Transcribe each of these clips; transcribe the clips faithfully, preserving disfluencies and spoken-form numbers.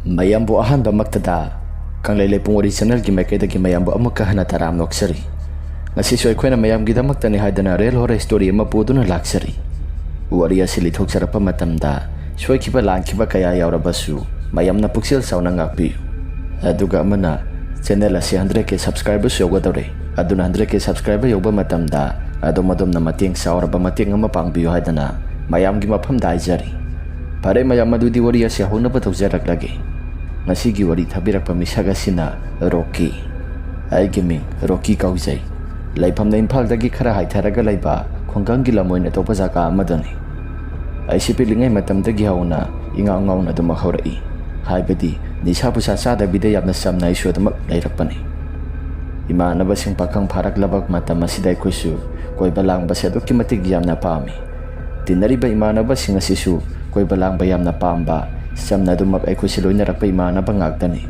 ꯃꯌꯥꯝꯕꯨ ꯑꯍꯥꯟꯕꯃꯛꯇꯗ ꯀꯪꯂꯩ ꯂꯩꯄꯨꯡ ꯋꯥꯔꯤ ꯆꯦꯅꯦꯜꯒꯤ ꯃꯥꯏꯀꯩꯗꯒꯤ ꯃꯌꯥꯝꯕꯨ ꯑꯃꯨꯛꯀ ꯍꯟꯅ ꯇꯔꯥꯝꯅ ꯑꯣꯛꯆꯔꯤ꯫ ꯉꯁꯤꯁꯨ ꯑꯩꯈꯣꯏꯅ ꯃꯌꯥꯝꯒꯤꯗꯃꯛꯇꯅꯤ ꯍꯥꯏꯗꯅ ꯔꯤꯌꯦꯜ ꯍꯣꯔꯔ ꯁ꯭ꯇꯣꯔꯤ ꯑꯃ ꯄꯨꯗꯨꯅ ꯂꯥꯛꯆꯔꯤ꯫ ꯋꯥꯔꯤ ꯑꯁꯤ ꯂꯤꯊꯣꯛꯆꯔꯛꯄ ꯃꯇꯝꯗ ꯁꯣꯏꯈꯤꯕ ꯂꯥꯟꯈꯤꯕ ꯀꯌꯥ ꯌꯥꯎꯔꯕꯁꯨ ꯃꯌꯥꯝꯅ ꯄꯨꯛꯆꯦꯜ ꯆꯥꯎꯅ ꯉꯥꯛꯄꯤꯌꯨ꯫ ꯑꯗꯨꯒ ꯑꯃꯅ, ꯆꯦꯅꯦꯜ ꯑꯁꯤ ꯍꯟꯗ꯭ꯔꯦꯠ ꯀꯦ ꯁꯕꯁꯀ꯭ꯔꯥꯏꯕꯔꯁꯨ ꯌꯧꯒꯗꯧꯔꯦ꯫ ꯑꯗꯨꯅ ꯍꯟꯗ꯭ꯔꯦꯠ ꯀꯦ ꯁꯕꯁꯀ꯭ꯔꯥꯏꯕꯔ ꯌꯧꯕ ꯃꯇꯝꯗ ꯑꯗꯣꯝ ꯑꯗꯣꯝꯅ ꯃꯇꯦꯡ ꯆꯥꯎꯔꯕ ꯃꯇꯦꯡ ꯑꯃ ꯄꯥꯡꯕꯤꯌꯨ ꯍꯥꯏꯗꯅ ꯃꯌꯥꯝꯒꯤ ꯃꯐꯝꯗ ꯍꯥꯏꯖꯔꯤ꯫ ꯐꯔꯦ ꯃꯌꯥꯝ, ꯑꯗꯨꯗꯤ ꯋꯥꯔꯤ ꯑꯁꯤ ꯍꯧꯅꯕ ꯇꯧꯖꯔꯛꯂꯒꯦ꯫ ꯉꯁꯤꯒꯤ ꯋꯥꯔꯤ ꯊꯥꯕꯤꯔꯛꯄ ꯃꯤꯁꯛ ꯑꯁꯤꯅ ꯔꯣꯀꯤ꯫ ꯑꯩꯒꯤ ꯃꯤꯡ ꯔꯣꯀꯤ ꯀꯧꯖꯩ꯫ ꯂꯩꯐꯝꯅ ꯏꯝꯐꯥꯜꯗꯒꯤ ꯈꯔ ꯍꯥꯏꯊꯔꯒ ꯂꯩꯕ ꯈꯨꯡꯒꯪꯒꯤ ꯂꯝꯑꯣꯏꯅ ꯇꯧꯕ ꯖꯒꯥ ꯑꯃꯗꯅꯤ꯫ ꯑꯩꯁꯤ ꯄꯤꯛꯂꯤꯉꯩ ꯃꯇꯝꯗꯒꯤ ꯍꯧꯅ ꯏꯉꯥꯎ ꯉꯥꯎꯅ ꯑꯗꯨꯃꯛ ꯍꯧꯔꯛꯏ꯫ ꯍꯥꯏꯕꯗꯤ ꯅꯤꯁꯥ ꯄꯨꯁꯥ ꯆꯥꯗꯕꯤꯗ ꯌꯥꯝꯅ ꯆꯝꯅ ꯑꯩꯁꯨ ꯑꯗꯨꯃꯛ ꯂꯩꯔꯛꯄꯅꯤ꯫ ꯏꯃꯥꯟꯅꯕꯁꯤꯡ ꯄꯥꯈꯪ ꯐꯥꯔꯛꯂꯕ ꯃꯇꯝ ꯑꯁꯤꯗ ꯑꯩꯈꯣꯏꯁꯨ ꯀꯣꯏꯕ ꯂꯥꯡꯕꯁꯦ ꯑꯗꯨꯛꯀꯤ ꯃꯇꯤꯛ ꯌꯥꯝꯅ ꯄꯥꯝꯃꯤ꯫ ꯇꯤꯟꯅꯔꯤꯕ ꯏꯃꯥꯟꯅꯕꯁꯤꯡ ꯑꯁꯤꯁꯨ ꯀꯣꯏꯕ ꯂꯥꯡꯕ ꯌꯥꯝꯅ ꯄꯥꯝꯕ, ꯆꯝꯅ ꯑꯗꯨꯃꯛ ꯑꯩꯈꯣꯏꯁꯦ ꯂꯣꯏꯅꯔꯛꯄ ꯏꯃꯥꯟꯅꯕ ꯉꯥꯛꯇꯅꯤ꯫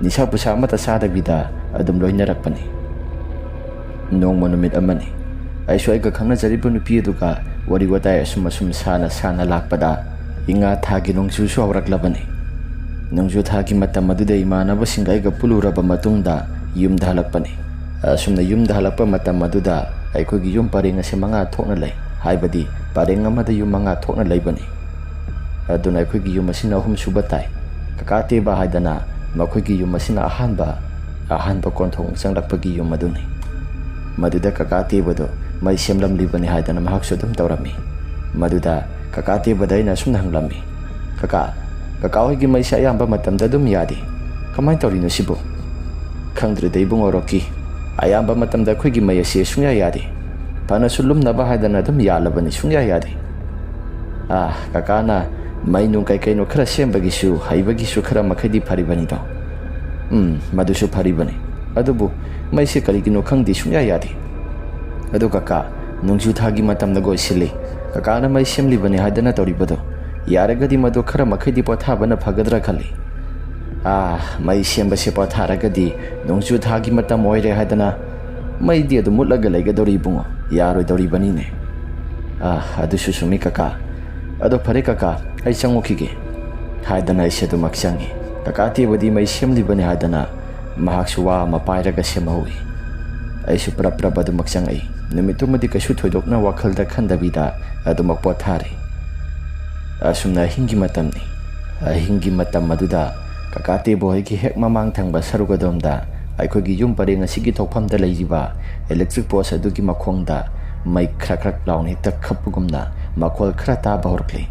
ꯅꯤꯁꯥ ꯄꯨꯁꯥ ꯑꯃꯠꯇ ꯆꯥꯗꯕꯤꯗ ꯑꯗꯨꯝ ꯂꯣꯏꯅꯔꯛꯄꯅꯤ꯫ ꯅꯣꯡꯃ ꯅꯨꯃꯤꯠ ꯑꯃꯅꯤ꯫ ꯑꯩꯁꯨ ꯑꯩꯒ ꯈꯪꯅꯖꯔꯤꯕ ꯅꯨꯄꯤ ꯑꯗꯨꯒ ꯋꯥꯔꯤ ꯋꯥꯇꯥꯏ ꯑꯁꯨꯝ ꯑꯁꯨꯝ ꯁꯥꯅ ꯁꯥꯅ ꯂꯥꯛꯄꯗ ꯏꯉꯥ ꯊꯥꯒꯤ ꯅꯣꯡꯖꯨꯁꯨ ꯍꯧꯔꯛꯂꯕꯅꯤ꯫ ꯅꯣꯡꯖꯨ ꯊꯥꯒꯤ ꯃꯇꯝ ꯑꯗꯨꯗ ꯏꯃꯥꯟꯅꯕꯁꯤꯡꯒ ꯑꯩꯒ ꯄꯨꯜꯂꯨꯔꯕ ꯃꯇꯨꯡꯗ ꯌꯨꯝꯗ ꯍꯜꯂꯛꯄꯅꯤ꯫ ꯑꯁꯨꯝꯅ ꯌꯨꯝꯗ ꯍꯜꯂꯛꯄ ꯃꯇꯝ ꯑꯗꯨꯗ ꯑꯩꯈꯣꯏꯒꯤ ꯌꯨꯝ ꯄꯔꯦꯡ ꯑꯁꯦ ꯃꯉꯥ ꯊꯣꯛꯅ ꯂꯩ꯫ ꯍꯥꯏꯕꯗꯤ ꯄꯔꯦꯡ ꯑꯃꯗ ꯌꯨꯝ ꯃꯉꯥ ꯊꯣꯛꯅ ꯂꯩꯕꯅꯤ꯫ ꯑꯗꯨꯅ ꯑꯩꯈꯣꯏꯒꯤ ꯌꯨꯝ ꯑꯁꯤꯅ ꯑꯍꯨꯝꯁꯨꯕ ꯇꯥꯏ꯫ ꯀꯀꯥ ꯇꯦꯕ ꯍꯥꯏꯗꯅ ꯃꯈꯣꯏꯒꯤ ꯌꯨꯝ ꯑꯁꯤꯅ ꯑꯍꯥꯟꯕ, ꯑꯍꯥꯟꯕ ꯀꯣꯟꯊꯣꯡ ꯆꯪꯂꯛꯄꯒꯤ ꯌꯨꯝ ꯑꯗꯨꯅꯤ꯫ ꯃꯗꯨꯗ ꯀꯀꯥ ꯇꯦꯕꯗꯣ ꯃꯩ ꯁꯦꯝꯂꯝꯂꯤꯕꯅꯤ ꯍꯥꯏꯗꯅ ꯃꯍꯥꯛꯁꯨ ꯑꯗꯨꯝ ꯇꯧꯔꯝꯃꯤ꯫ ꯃꯗꯨꯗ ꯀꯀꯥ ꯇꯦꯕꯗ ꯑꯩꯅ ꯑꯁꯨꯝꯅ ꯍꯪꯂꯝꯃꯤ, "ꯀꯀꯥ, ꯀꯀꯥ ꯍꯣꯏꯒꯤ ꯃꯩꯁꯦ ꯑꯌꯥꯝꯕ ꯃꯇꯝꯗ ꯑꯗꯨꯝ ꯌꯥꯗꯦ꯫ ꯀꯃꯥꯏꯅ ꯇꯧꯔꯤꯅꯣ ꯁꯤꯕꯨ?" "ꯈꯪꯗ꯭ꯔꯦꯗ ꯏꯕꯨꯡꯉꯣ ꯔꯣꯀꯤ, ꯑꯌꯥꯝꯕ ꯃꯇꯝꯗ ꯑꯩꯈꯣꯏꯒꯤ ꯃꯩ ꯑꯁꯤ ꯁꯨꯡꯌꯥ ꯌꯥꯗꯦ꯫ ꯐꯅꯁꯨ ꯂꯨꯝꯅꯕ ꯍꯥꯏꯗꯅ ꯑꯗꯨꯝ ꯌꯥꯜꯂꯕꯅꯤ, ꯁꯨꯡꯌꯥ ꯌꯥꯗꯦ꯫ ꯑꯥ, ꯀꯀꯥꯅ ꯃꯩ ꯅꯨꯡ ꯀꯩ ꯀꯩꯅꯣ ꯈꯔ ꯁꯦꯝꯕꯒꯤꯁꯨ ꯍꯩꯕꯒꯤꯁꯨ ꯈꯔ ꯃꯈꯩꯗꯤ ꯐꯔꯤꯕꯅꯤꯗꯣ꯫" "ꯎꯝ, ꯃꯗꯨꯁꯨ ꯐꯔꯤꯕꯅꯤ꯫ ꯑꯗꯨꯕꯨ ꯃꯩꯁꯦ ꯀꯔꯤꯒꯤꯅꯣ ꯈꯪꯗꯦ, ꯁꯨꯡꯌꯥ ꯌꯥꯗꯦ꯫ ꯑꯗꯨ ꯀꯀꯥ, ꯅꯣꯡꯖꯨ ꯊꯥꯒꯤ ꯃꯇꯝꯅꯒ ꯑꯣꯏꯁꯤꯜꯂꯤ꯫ ꯀꯀꯥꯅ ꯃꯩ ꯁꯦꯝꯂꯤꯕꯅꯤ ꯍꯥꯏꯗꯅ ꯇꯧꯔꯤꯕꯗꯣ, ꯌꯥꯔꯒꯗꯤ ꯃꯗꯨ ꯈꯔ ꯃꯈꯩꯗꯤ ꯄꯣꯊꯥꯕꯅ ꯐꯒꯗ꯭ꯔꯥ ꯈꯜꯂꯤ꯫ ꯑꯥ, ꯃꯩ ꯁꯦꯝꯕꯁꯦ ꯄꯣꯊꯥꯔꯒꯗꯤ ꯅꯣꯡꯖꯨ ꯊꯥꯒꯤ ꯃꯇꯝ ꯑꯣꯏꯔꯦ ꯍꯥꯏꯗꯅ ꯃꯩꯗꯤ ꯑꯗꯨꯝ ꯃꯨꯠꯂꯒ ꯂꯩꯒꯗꯧꯔꯤ ꯏꯕꯨꯡꯉꯣ, ꯌꯥꯔꯣꯏꯗꯧꯔꯤꯕꯅꯤꯅꯦ꯫" "ꯑꯥ, ꯑꯗꯨꯁꯨ ꯆꯨꯝꯃꯤ ꯀꯀꯥ꯫ ꯑꯗꯣ ꯐꯔꯦ ꯀꯀꯥ, ꯑꯩ ꯆꯪꯉꯨꯈꯤꯒꯦ," ꯍꯥꯏꯗꯅ ꯑꯩꯁꯦ ꯑꯗꯨꯃꯛ ꯆꯪꯉꯤ꯫ ꯀꯀꯥ ꯇꯦꯕꯗꯤ ꯃꯩ ꯁꯦꯝꯂꯤꯕꯅꯤ ꯍꯥꯏꯗꯅ ꯃꯍꯥꯛꯁꯨ ꯋꯥ ꯑꯃ ꯄꯥꯏꯔꯒ ꯁꯦꯝꯍꯧꯏ꯫ ꯑꯩꯁꯨ ꯄ꯭ꯔꯞ ꯄ꯭ꯔꯞ ꯑꯗꯨꯃꯛ ꯆꯪꯉꯛꯏ꯫ ꯅꯨꯃꯤꯠꯇꯨꯃꯗꯤ ꯀꯩꯁꯨ ꯊꯣꯏꯗꯣꯛꯅ ꯋꯥꯈꯜꯗ ꯈꯟꯗꯕꯤꯗ ꯑꯗꯨꯃꯛ ꯄꯣꯊꯥꯔꯦ꯫ ꯑꯁꯨꯝꯅ ꯑꯍꯤꯡꯒꯤ ꯃꯇꯝꯅꯤ꯫ ꯑꯍꯤꯡꯒꯤ ꯃꯇꯝ ꯑꯗꯨꯗ ꯀꯀꯥ ꯇꯦꯕ ꯍꯣꯏꯒꯤ ꯍꯦꯛ ꯃꯃꯥꯡ ꯊꯪꯕ ꯁꯔꯨꯛ ꯑꯗꯣꯝꯗ ꯑꯩꯈꯣꯏꯒꯤ ꯌꯨꯝ ꯄꯔꯦꯡ ꯑꯁꯤꯒꯤ ꯊꯣꯛꯐꯝꯗ ꯂꯩꯔꯤꯕ electric post ꯑꯗꯨꯒꯤ ꯃꯈꯣꯡꯗ ꯃꯩ ꯈ꯭ꯔꯛ ꯈ꯭ꯔꯛ ꯂꯥꯎꯅ ꯍꯦꯛꯇ ꯈꯞꯄꯒꯨꯝꯅ ꯃꯈꯣꯜ ꯈꯔ ꯇꯥꯕ ꯍꯧꯔꯛꯂꯦ꯫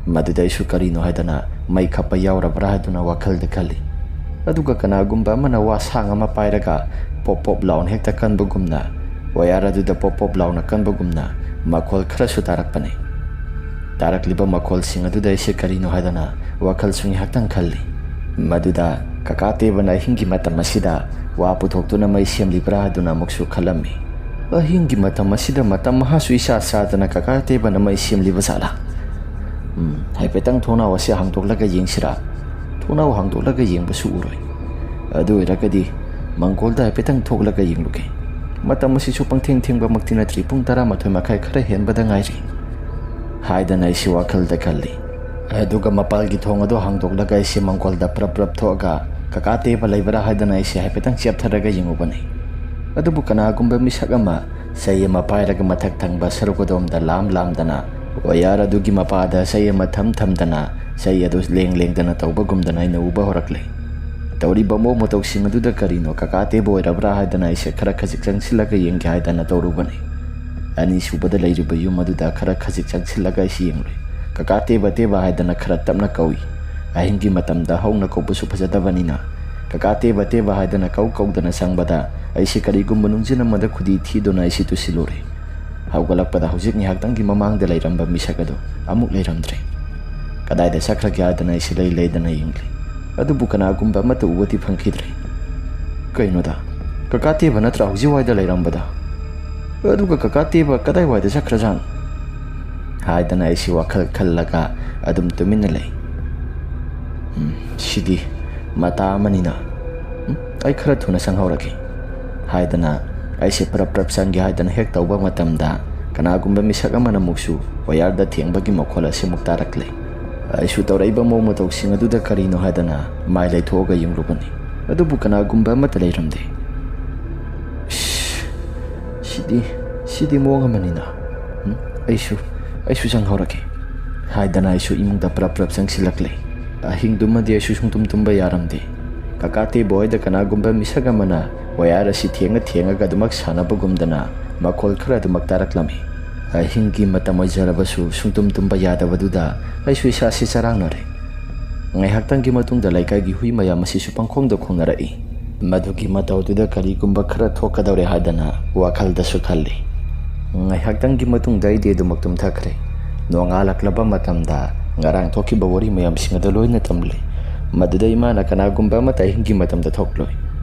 ꯃꯗꯨꯗ ꯑꯩꯁꯨ ꯀꯔꯤꯅꯣ ꯍꯥꯏꯗꯅ ꯃꯩ ꯈꯞꯄ ꯌꯥꯎꯔꯕ꯭ꯔꯥ ꯍꯥꯏꯗꯨꯅ ꯋꯥꯈꯜꯗ ꯈꯜꯂꯤ꯫ ꯑꯗꯨꯒ ꯀꯅꯥꯒꯨꯝꯕ ꯑꯃꯅ ꯋꯥ ꯁꯥꯡ ꯑꯃ ꯄꯥꯏꯔꯒ ꯄꯣꯞ ꯄꯣꯞ ꯂꯥꯎꯅ ꯍꯦꯛꯇ ꯀꯟꯕꯒꯨꯝꯅ, ꯋꯥꯌꯔ ꯑꯗꯨꯗ ꯄꯣꯞ ꯄꯣꯞ ꯂꯥꯎꯅ ꯀꯟꯕꯒꯨꯝꯅ ꯃꯈꯣꯜ ꯈꯔꯁꯨ ꯇꯥꯔꯛꯄꯅꯤ꯫ ꯇꯥꯔꯛꯂꯤꯕ ꯃꯈꯣꯜꯁꯤꯡ ꯑꯗꯨꯗ ꯑꯩꯁꯦ ꯀꯔꯤꯅꯣ ꯍꯥꯏꯗꯅ ꯋꯥꯈꯜꯁꯨ ꯉꯥꯏꯍꯥꯛꯇꯪ ꯈꯜꯂꯤ꯫ ꯃꯗꯨꯗ ꯀꯀꯥ ꯇꯦꯕꯅ ꯑꯍꯤꯡꯒꯤ ꯃꯇꯝ ꯑꯁꯤꯗ ꯋꯥ ꯄꯨꯊꯣꯛꯇꯨꯅ ꯃꯩ ꯁꯦꯝꯂꯤꯕ꯭ꯔꯥ ꯍꯥꯏꯗꯨꯅ ꯑꯃꯨꯛꯁꯨ ꯈꯜꯂꯝꯃꯤ꯫ ꯑꯍꯤꯡꯒꯤ ꯃꯇꯝ ꯑꯁꯤꯗ ꯃꯇꯝ ꯃꯍꯥꯁꯨ ꯏꯆꯥ ꯆꯥꯗꯅ ꯀꯀꯥ ꯇꯦꯕꯅ ꯃꯩ ꯁꯦꯝꯂꯤꯕ ꯖꯥꯠꯂꯥ? ꯎꯝ, ꯍꯥꯏꯐꯦꯠꯇꯪ ꯊꯣꯡꯅꯥꯎ ꯑꯁꯤ ꯍꯥꯡꯗꯣꯛꯂꯒ ꯌꯦꯡꯁꯤꯔꯥ? ꯊꯣꯡꯅꯥꯎ ꯍꯥꯡꯗꯣꯛꯂꯒ ꯌꯦꯡꯕꯁꯨ ꯎꯔꯣꯏ꯫ ꯑꯗꯨ ꯑꯣꯏꯔꯒꯗꯤ ꯃꯪꯒꯣꯜꯗ ꯍꯥꯏꯐꯦꯠꯇꯪ ꯊꯣꯛꯂꯒ ꯌꯦꯡꯂꯨꯒꯦ꯫ ꯃꯇꯝ ꯑꯁꯤꯁꯨ ꯄꯪꯊꯦꯡ ꯊꯦꯡꯕꯃꯛꯇꯤ ꯅꯠꯇ꯭ꯔꯤ, ꯄꯨꯡ ꯇꯔꯥꯃꯥꯊꯣꯏ ꯃꯈꯥꯏ ꯈꯔ ꯍꯦꯟꯕꯗ ꯉꯥꯏꯔꯤ꯫ ꯍꯥꯏꯗꯅ ꯑꯩꯁꯤ ꯋꯥꯈꯜꯗ ꯈꯜꯂꯤ꯫ ꯑꯗꯨꯒ ꯃꯄꯥꯜꯒꯤ ꯊꯣꯡ ꯑꯗꯨ ꯍꯥꯡꯗꯣꯛꯂꯒ ꯑꯩꯁꯤ ꯃꯪꯒꯣꯜꯗ ꯄ꯭ꯔꯞ ꯄ꯭ꯔꯞ ꯊꯣꯛꯑꯒ ꯀꯀꯥ ꯇꯦꯕ ꯂꯩꯕ꯭ꯔꯥ ꯍꯥꯏꯗꯅ ꯑꯩꯁꯤ ꯍꯥꯏꯐꯦꯠꯇꯪ ꯆꯦꯞꯊꯔꯒ ꯌꯦꯡꯉꯨꯕꯅꯤ꯫ ꯑꯗꯨꯕꯨ ꯀꯅꯥꯒꯨꯝꯕ ꯃꯤꯁꯛ ꯑꯃ ꯆꯩ ꯑꯃ ꯄꯥꯏꯔꯒ ꯃꯊꯛ ꯊꯪꯕ ꯁꯔꯨꯛ ꯑꯗꯣꯝꯗ ꯂꯥꯝ ꯂꯥꯝꯗꯅ, ꯋꯥꯌꯔ ꯑꯗꯨꯒꯤ ꯃꯄꯥꯗ ꯆꯩ ꯑꯃ ꯊꯝ ꯊꯝꯗꯅ, ꯆꯩ ꯑꯗꯨ ꯂꯦꯡ ꯂꯦꯡꯗꯅ ꯇꯧꯕꯒꯨꯝꯗꯅ ꯑꯩꯅ ꯎꯕ ꯍꯧꯔꯛꯂꯦ꯫ ꯇꯧꯔꯤꯕ ꯃꯑꯣꯡ ꯃꯇꯧꯁꯤꯡ ꯑꯗꯨꯗ ꯀꯔꯤꯅꯣ ꯀꯀꯥ ꯇꯦꯕ ꯑꯣꯏꯔꯕ꯭ꯔꯥ ꯍꯥꯏꯗꯅ ꯑꯩꯁꯦ ꯈꯔ ꯈꯖꯤꯛ ꯆꯪꯁꯤꯜꯂꯒ ꯌꯦꯡꯒꯦ ꯍꯥꯏꯗꯅ ꯇꯧꯔꯨꯕꯅꯤ꯫ ꯑꯅꯤꯁꯨꯕꯗ ꯂꯩꯔꯤꯕ ꯌꯨꯝ ꯑꯗꯨꯗ ꯈꯔ ꯈꯖꯤꯛ ꯆꯪꯁꯤꯜꯂꯒ ꯑꯩꯁꯤ ꯌꯦꯡꯂꯨꯏ꯫ "ꯀꯀꯥ ꯇꯦꯕ, ꯇꯦꯕ" ꯍꯥꯏꯗꯅ ꯈꯔ ꯇꯞꯅ ꯀꯧꯏ꯫ ꯑꯍꯤꯡꯒꯤ ꯃꯇꯝꯗ ꯍꯧꯅ ꯀꯧꯕꯁꯨ ꯐꯖꯗꯕꯅꯤꯅ, "ꯀꯀꯥ ꯇꯦꯕ, ꯇꯦꯕ" ꯍꯥꯏꯗꯅ ꯀꯧ ꯀꯧꯗꯅ ꯆꯪꯕꯗ ꯑꯩꯁꯤ ꯀꯔꯤꯒꯨꯝꯕ ꯅꯨꯡꯖꯤꯟ ꯑꯃꯗ ꯈꯨꯗꯤ ꯊꯤꯗꯨꯅ ꯑꯩꯁꯤ ꯇꯨꯁꯤꯜꯂꯨꯔꯦ꯫ ꯍꯧꯒꯠꯂꯛꯄꯗ ꯍꯧꯖꯤꯛ ꯉꯥꯏꯍꯥꯛꯇꯪꯒꯤ ꯃꯃꯥꯡꯗ ꯂꯩꯔꯝꯕ ꯃꯤꯁꯛ ꯑꯗꯨ ꯑꯃꯨꯛ ꯂꯩꯔꯝꯗ꯭ꯔꯦ꯫ ꯀꯗꯥꯏꯗ ꯆꯠꯈ꯭ꯔꯒꯦ ꯍꯥꯏꯗꯅ ꯑꯩꯁꯤ ꯂꯩ ꯂꯩꯗꯅ ꯌꯦꯡꯂꯤ꯫ ꯑꯗꯨꯕꯨ ꯀꯅꯥꯒꯨꯝꯕ ꯑꯃꯠꯇ ꯎꯕꯗꯤ ꯐꯪꯈꯤꯗ꯭ꯔꯦ꯫ "ꯀꯩꯅꯣꯗ, ꯀꯀꯥ ꯇꯦꯕ ꯅꯠꯇ꯭ꯔꯥ ꯍꯧꯖꯤꯛ ꯋꯥꯏꯗ ꯂꯩꯔꯝꯕꯗ? ꯑꯗꯨꯒ ꯀꯀꯥ ꯇꯦꯕ ꯀꯗꯥꯏꯋꯥꯏꯗ ꯆꯠꯈ꯭ꯔꯖꯥꯠꯅꯣ?" ꯍꯥꯏꯗꯅ ꯑꯩꯁꯤ ꯋꯥꯈꯜ ꯈꯜꯂꯒ ꯑꯗꯨꯝ ꯇꯨꯃꯤꯟꯅ ꯂꯩ꯫ "ꯎꯝ, ꯁꯤꯗꯤ ꯃꯇꯥ ꯑꯃꯅꯤꯅ꯫ ꯎꯝ, ꯑꯩ ꯈꯔ ꯊꯨꯅ ꯆꯪꯍꯧꯔꯒꯦ" ꯍꯥꯏꯗꯅ ꯑꯩꯁꯦ ꯄ꯭ꯔꯞ ꯄ꯭ꯔꯞ ꯆꯪꯒꯦ ꯍꯥꯏꯗꯅ ꯍꯦꯛ ꯇꯧꯕ ꯃꯇꯝꯗ, ꯀꯅꯥꯒꯨꯝꯕ ꯃꯤꯁꯛ ꯑꯃꯅ ꯑꯃꯨꯛꯁꯨ ꯋꯥꯌꯔꯗ ꯊꯦꯡꯕꯒꯤ ꯃꯈꯣꯜ ꯑꯁꯤꯃꯨꯛ ꯇꯥꯔꯛꯂꯦ꯫ ꯑꯩꯁꯨ ꯇꯧꯔꯛꯏꯕ ꯃꯑꯣꯡ ꯃꯇꯧꯁꯤꯡ ꯑꯗꯨꯗ ꯀꯔꯤꯅꯣ ꯍꯥꯏꯗꯅ ꯃꯥꯏ ꯂꯩꯊꯣꯛꯑꯒ ꯌꯦꯡꯂꯨꯕꯅꯤ꯫ ꯑꯗꯨꯕꯨ ꯀꯅꯥꯒꯨꯝꯕ ꯑꯃꯠꯇ ꯂꯩꯔꯝꯗꯦ꯫ "ꯏꯁ, ꯁꯤꯗꯤ, ꯁꯤꯗꯤ ꯃꯑꯣꯡ ꯑꯃꯅꯤꯅ꯫ ꯎꯝ, ꯑꯩꯁꯨ, ꯑꯩꯁꯨ ꯆꯪꯍꯧꯔꯒꯦ" ꯍꯥꯏꯗꯅ ꯑꯩꯁꯨ ꯏꯃꯨꯡꯗ ꯄ꯭ꯔꯞ ꯄ꯭ꯔꯞ ꯆꯪꯁꯤꯜꯂꯛꯂꯦ꯫ ꯑꯍꯤꯡꯗꯨꯃꯗꯤ ꯑꯩꯁꯨ ꯁꯨꯡꯇꯨꯝ ꯇꯨꯝꯕ ꯌꯥꯔꯝꯗꯦ꯫ ꯀꯀꯥ ꯇꯦꯕ ꯍꯣꯏꯗ ꯀꯅꯥꯒꯨꯝꯕ ꯃꯤꯁꯛ ꯑꯃꯅ ꯋꯥꯌꯥꯔ ꯑꯁꯤ ꯊꯦꯡꯉ ꯊꯦꯡꯉꯒ ꯑꯗꯨꯃꯛ ꯁꯥꯟꯅꯕꯒꯨꯝꯗꯅ ꯃꯈꯣꯜ ꯈꯔ ꯑꯗꯨꯃꯛ ꯇꯥꯔꯛꯂꯝꯃꯤ꯫ ꯑꯍꯤꯡꯒꯤ ꯃꯇꯝ ꯑꯣꯏꯖꯔꯕꯁꯨ ꯁꯨꯡꯇꯨꯝ ꯇꯨꯝꯕ ꯌꯥꯗꯕꯗꯨꯗ ꯑꯩꯁꯨ ꯏꯁꯥꯁꯤ ꯆꯔꯥꯡꯅꯔꯦ꯫ ꯉꯥꯏꯍꯥꯛꯇꯪꯒꯤ ꯃꯇꯨꯡꯗ ꯂꯩꯀꯥꯏꯒꯤ ꯍꯨꯏ ꯃꯌꯥꯝ ꯑꯁꯤꯁꯨ ꯄꯪꯈꯣꯡꯗ ꯈꯣꯡꯅꯔꯛꯏ꯫ ꯃꯗꯨꯒꯤ ꯃꯇꯧꯗꯨꯗ ꯀꯔꯤꯒꯨꯝꯕ ꯈꯔ ꯊꯣꯛꯀꯗꯧꯔꯦ ꯍꯥꯏꯗꯅ ꯋꯥꯈꯜꯗꯁꯨ ꯈꯜꯂꯤ꯫ ꯉꯥꯏꯍꯥꯛꯇꯪꯒꯤ ꯃꯇꯨꯡꯗ ꯑꯩꯗꯤ ꯑꯗꯨꯃꯛ ꯇꯨꯝꯊꯈ꯭ꯔꯦ꯫ ꯅꯣꯡꯉꯥꯜꯂꯛꯂꯕ ꯃꯇꯝꯗ ꯉꯔꯥꯡ ꯊꯣꯛꯈꯤꯕ ꯋꯥꯔꯤ ꯃꯌꯥꯝꯁꯤꯡ ꯑꯗꯨ ꯂꯣꯏꯅ ꯇꯝꯂꯤ꯫ ꯃꯗꯨꯗ ꯏꯃꯥꯅ ꯀꯅꯥꯒꯨꯝꯕ ꯑꯃꯠꯇ ꯑꯍꯤꯡꯒꯤ ꯃꯇꯝꯗ ꯊꯣꯛꯂꯣꯏ꯫